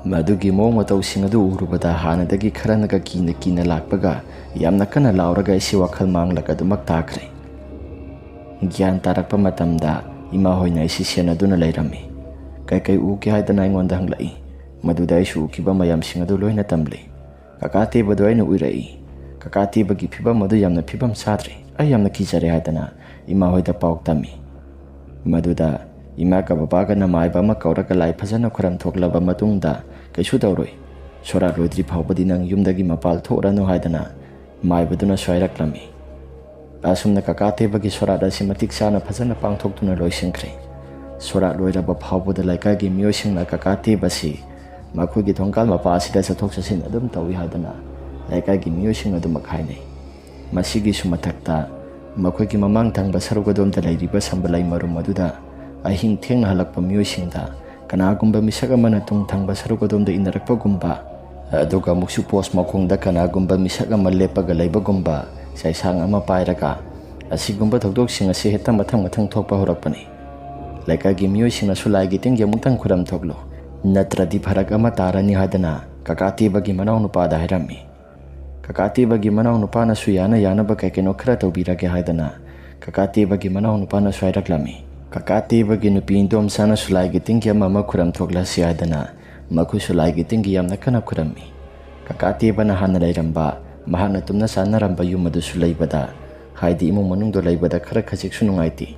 ꯃꯗꯨꯒꯤ ꯃꯑꯣꯡ ꯃꯇꯧꯁꯤꯡ ꯑꯗꯨ ꯎꯔꯨꯕꯗ ꯍꯥꯟꯅꯗꯒꯤ ꯈꯔꯅꯒ ꯀꯤꯅ ꯀꯤꯅ ꯂꯥꯛꯄꯒ ꯌꯥꯝꯅ ꯀꯟꯅ ꯂꯥꯎꯔꯒ ꯑꯩꯁꯤ ꯋꯥꯈꯜ ꯃꯥꯡꯂꯒ ꯑꯗꯨꯃꯛ ꯇꯥꯈ꯭ꯔꯦ꯫ ꯒ꯭ꯌꯥꯟ ꯇꯥꯔꯛꯄ ꯃꯇꯝꯗ ꯏꯃꯥ ꯍꯣꯏꯅ ꯑꯩꯁꯤ ꯁꯦꯟꯅꯗꯨꯅ ꯂꯩꯔꯝꯃꯤ꯫ "ꯀꯩꯀꯩ ꯎꯒꯦ?" ꯍꯥꯏꯗꯅ ꯑꯩꯉꯣꯟꯗ ꯍꯪꯂꯛꯏ꯫ ꯃꯗꯨꯗ ꯑꯩꯁꯨ ꯎꯈꯤꯕ ꯃꯌꯥꯝꯁꯤꯡ ꯑꯗꯨ ꯂꯣꯏꯅ ꯇꯝꯂꯤ꯫ ꯀꯀꯥ ꯇꯦꯕꯗꯣ ꯑꯩꯅ ꯎꯔꯛꯏ꯫ ꯀꯀꯥ ꯇꯦꯕꯒꯤ ꯐꯤꯕꯝ ꯑꯗꯨ ꯌꯥꯝꯅ ꯐꯤꯕꯝ ꯆꯥꯗ꯭ꯔꯦ꯫ ꯑꯩ ꯌꯥꯝꯅ ꯀꯤꯖꯔꯦ ꯍꯥꯏꯗꯅ ꯏꯃꯥ ꯍꯣꯏꯗ ꯄꯥꯎ ꯇꯝꯃꯤ꯫ ꯃꯗꯨꯗ ꯏꯃꯥꯒ ꯕꯕꯥꯒꯅ ꯃꯥꯏꯕ ꯑꯃ ꯀꯧꯔꯒ ꯂꯥꯏ ꯐꯖꯅ ꯈꯨꯔꯝ ꯊꯣꯛꯂꯕ ꯃꯇꯨꯡꯗ, "ꯀꯩꯁꯨ ꯇꯧꯔꯣꯏ, ꯁꯣꯔꯥꯠ ꯂꯣꯏꯗ꯭ꯔꯤ ꯐꯥꯎꯕꯗꯤ ꯅꯪ ꯌꯨꯝꯗꯒꯤ ꯃꯄꯥꯜ ꯊꯣꯛꯔꯅꯨ" ꯍꯥꯏꯗꯅ ꯃꯥꯏꯕꯗꯨꯅꯁꯨ ꯍꯥꯏꯔꯛꯂꯝꯃꯤ꯫ ꯑꯁꯨꯝꯅ ꯀꯀꯥ ꯇꯦꯕꯒꯤ ꯁꯣꯔꯥꯠ ꯑꯁꯤ ꯃꯇꯤꯛ ꯆꯥꯅ ꯐꯖꯅ ꯄꯥꯡꯊꯣꯛꯇꯨꯅ ꯂꯣꯏꯁꯤꯟꯈ꯭ꯔꯦ꯫ ꯁꯣꯔꯥꯠ ꯂꯣꯏꯔꯕ ꯐꯥꯎꯕꯗ ꯂꯩꯀꯥꯏꯒꯤ ꯃꯤꯑꯣꯏꯁꯤꯡꯅ ꯀꯀꯥ ꯇꯦꯕ ꯑꯁꯤ ꯃꯈꯣꯏꯒꯤ ꯊꯣꯡꯒꯥꯜ ꯃꯄꯥ ꯑꯁꯤꯗ ꯆꯠꯊꯣꯛ ꯆꯠꯁꯤꯟ ꯑꯗꯨꯝ ꯇꯧꯏ ꯍꯥꯏꯗꯅ ꯂꯩꯀꯥꯏꯒꯤ ꯃꯤꯑꯣꯏꯁꯤꯡ ꯑꯗꯨꯃꯛ ꯍꯥꯏꯅꯩ꯫ ꯃꯁꯤꯒꯤꯁꯨ ꯃꯊꯛꯇ ꯃꯈꯣꯏꯒꯤ ꯃꯃꯥꯡ ꯊꯪꯕ ꯁꯔꯨꯛ ꯑꯗꯣꯝꯗ ꯂꯩꯔꯤꯕ ꯁꯝꯕꯂꯩ ꯃꯔꯨꯝ ꯑꯗꯨꯗ ꯑꯍꯤꯡ ꯊꯦꯡꯅ ꯍꯜꯂꯛꯄ ꯃꯤꯑꯣꯏꯁꯤꯡꯗ ꯀꯅꯥꯒꯨꯝꯕ ꯃꯤꯁꯛ ꯑꯃꯅ ꯇꯨꯡ ꯊꯪꯕ ꯁꯔꯨꯛ ꯑꯗꯣꯝꯗ ꯏꯟꯅꯔꯛꯄꯒꯨꯝꯕ, ꯑꯗꯨꯒ ꯑꯃꯨꯛꯁꯨ ꯄꯣꯁ ꯃꯈꯣꯡꯗ ꯀꯅꯥꯒꯨꯝꯕ ꯃꯤꯁꯛ ꯑꯃ ꯂꯦꯞꯄꯒ ꯂꯩꯕꯒꯨꯝꯕ ꯆꯩꯁꯥꯡ ꯑꯃ ꯄꯥꯏꯔꯒ, ꯑꯁꯤꯒꯨꯝꯕ ꯊꯧꯗꯣꯛꯁꯤꯡ ꯑꯁꯤ ꯍꯦꯛꯇ ꯃꯊꯪ ꯃꯊꯪ ꯊꯣꯛꯄ ꯍꯧꯔꯛꯄꯅꯤ꯫ ꯂꯩꯀꯥꯏꯒꯤ ꯃꯤꯑꯣꯏꯁꯤꯡꯅꯁꯨ ꯂꯥꯏꯒꯤ ꯇꯤꯟꯒꯤ ꯑꯃꯨꯛꯇꯪ ꯈꯨꯔꯝ ꯊꯣꯛꯂꯨ, ꯅꯠꯇ꯭ꯔꯗꯤ ꯐꯔꯛ ꯑꯃ ꯇꯥꯔꯅꯤ ꯍꯥꯏꯗꯅ ꯀꯀꯥ ꯇꯦꯕꯒꯤ ꯃꯅꯥꯎꯅꯨꯄꯥꯗ ꯍꯥꯏꯔꯝꯃꯤ꯫ ꯀꯀꯥ ꯇꯦꯕꯒꯤ ꯃꯅꯥꯎꯅꯨꯄꯥꯅꯁꯨ ꯌꯥꯅ ꯌꯥꯅꯕ ꯀꯩ ꯀꯩꯅꯣ ꯈꯔ ꯇꯧꯕꯤꯔꯒꯦ ꯍꯥꯏꯗꯅ ꯀꯀꯥ ꯇꯦꯕꯒꯤ ꯃꯅꯥꯎꯅꯨꯄꯥꯅꯁꯨ ꯍꯥꯏꯔꯛꯂꯝꯃꯤ꯫ ꯀꯀꯥ ꯇꯦꯕꯒꯤ ꯅꯨꯄꯤ ꯏꯟꯗꯣꯝꯆꯥꯅꯁꯨ ꯂꯥꯏꯒꯤ ꯇꯤꯟꯒꯤ ꯑꯃ ꯑꯃ ꯈꯨꯔꯝ ꯊꯣꯛꯂꯁꯤ ꯍꯥꯏꯗꯅ ꯃꯈꯣꯏꯁꯨ ꯂꯥꯏꯒꯤ ꯇꯤꯟꯒꯤ ꯌꯥꯝꯅ ꯀꯟꯅ ꯈꯨꯔꯝꯃꯤ꯫ ꯀꯀꯥ ꯇꯦꯕꯅ ꯍꯥꯟꯅ ꯂꯩꯔꯝꯕ, ꯃꯍꯥꯛꯅ ꯇꯨꯝꯅ ꯆꯥꯅꯔꯝꯕ ꯌꯨꯝ ꯑꯗꯨꯁꯨ ꯂꯩꯕꯗ, ꯍꯥꯏꯗꯤ ꯏꯃꯨꯡ ꯃꯅꯨꯡꯗ ꯂꯩꯕꯗ ꯈꯔ ꯈꯖꯤꯛꯁꯨ ꯅꯨꯡꯉꯥꯏꯇꯦ꯫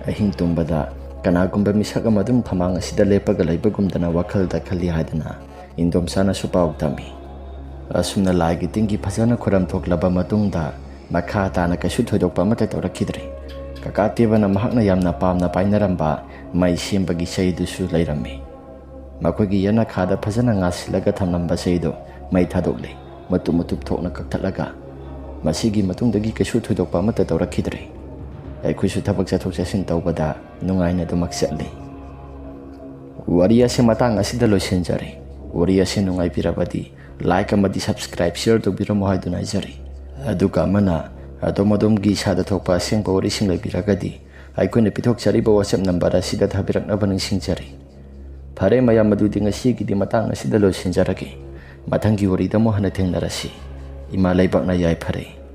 ꯑꯍꯤꯡ ꯇꯨꯝꯕꯗ ꯀꯅꯥꯒꯨꯝꯕ ꯃꯤꯁꯛ ꯑꯃ ꯑꯗꯨꯝ ꯐꯃꯥꯡ ꯑꯁꯤꯗ ꯂꯦꯞꯄꯒ ꯂꯩꯕꯒꯨꯝꯗꯅ ꯋꯥꯈꯜꯗ ꯈꯜꯂꯤ ꯍꯥꯏꯗꯅ ꯏꯟꯗꯣꯝꯆꯥꯅꯁꯨ ꯄꯥꯎ ꯇꯝꯃꯤ꯫ ꯑꯁꯨꯝꯅ ꯂꯥꯏꯒꯤ ꯇꯤꯟꯒꯤ ꯐꯖꯅ ꯈꯨꯔꯝ ꯊꯣꯛꯂꯕ ꯃꯇꯨꯡꯗ ꯃꯈꯥ ꯇꯥꯅ ꯀꯩꯁꯨ ꯊꯣꯏꯗꯣꯛꯄ ꯑꯃꯠꯇ ꯇꯧꯔꯛꯈꯤꯗ꯭ꯔꯦ꯫ ꯀꯀꯥ ꯇꯦꯕꯅ ꯃꯍꯥꯛꯅ ꯌꯥꯝꯅ ꯄꯥꯝꯅ ꯄꯥꯏꯅꯔꯝꯕ ꯃꯩ ꯁꯦꯝꯕꯒꯤ ꯆꯩꯗꯨꯁꯨ ꯂꯩꯔꯝꯃꯤ꯫ ꯃꯈꯣꯏꯒꯤ ꯌꯦꯅꯈꯥꯗ ꯐꯖꯅ ꯉꯥꯁꯤꯜꯂꯒ ꯊꯝꯂꯝꯕ ꯆꯩꯗꯨ ꯃꯩ ꯊꯥꯗꯣꯛꯂꯦ, ꯃꯇꯨꯞ ꯃꯇꯨꯞ ꯊꯣꯛꯅ ꯀꯛꯊꯠꯂꯒ꯫ ꯃꯁꯤꯒꯤ ꯃꯇꯨꯡꯗꯒꯤ ꯀꯩꯁꯨ ꯊꯣꯏꯗꯣꯛꯄ ꯑꯃꯠꯇ ꯇꯧꯔꯛꯈꯤꯗ꯭ꯔꯦ꯫ ꯑꯩꯈꯣꯏꯁꯨ ꯊꯕꯛ ꯆꯠꯊꯣꯛ ꯆꯠꯁꯤꯟ ꯇꯧꯕꯗ ꯅꯨꯡꯉꯥꯏꯅ ꯑꯗꯨꯃꯛ ꯆꯠꯂꯤ꯫ ꯋꯥꯔꯤ ꯑꯁꯤ ꯃꯇꯥꯡ ꯑꯁꯤꯗ ꯂꯣꯏꯁꯤꯟꯖꯔꯦ꯫ ꯋꯥꯔꯤ ꯑꯁꯤ ꯅꯨꯡꯉꯥꯏꯕꯤꯔꯕꯗꯤ like ꯑꯃꯗꯤ subscribe, share ꯇꯧꯕꯤꯔꯝꯃꯨ ꯍꯥꯏꯗꯨꯅ ꯍꯥꯏꯖꯔꯤ꯫ ꯑꯗꯨꯒ ꯑꯃꯅ ꯑꯗꯣꯝ ꯑꯗꯣꯝꯒꯤ ꯏꯁꯥꯗ ꯊꯣꯛꯄ ꯑꯁꯦꯡꯕ ꯋꯥꯔꯤꯁꯤꯡ ꯂꯩꯕꯤꯔꯒꯗꯤ ꯑꯩꯈꯣꯏꯅ ꯄꯤꯊꯣꯛꯆꯔꯤꯕ WhatsApp number ꯑꯁꯤꯗ ꯊꯥꯕꯤꯔꯛꯅꯕ ꯅꯤꯡꯁꯤꯡꯖꯔꯤ꯫ ꯐꯔꯦ ꯃꯌꯥꯝ, ꯑꯗꯨꯗꯤ ꯉꯁꯤꯒꯤꯗꯤ ꯃꯇꯥꯡ ꯑꯁꯤꯗ ꯂꯣꯏꯁꯤꯟꯖꯔꯒꯦ꯫ ꯃꯊꯪꯒꯤ ꯋꯥꯔꯤꯗ ꯑꯃꯨꯛ ꯍꯟꯅ ꯊꯦꯡꯅꯔꯁꯤ꯫ ꯏꯃꯥ ꯂꯩꯕꯥꯛꯅ ꯌꯥꯏꯐꯔꯦ꯫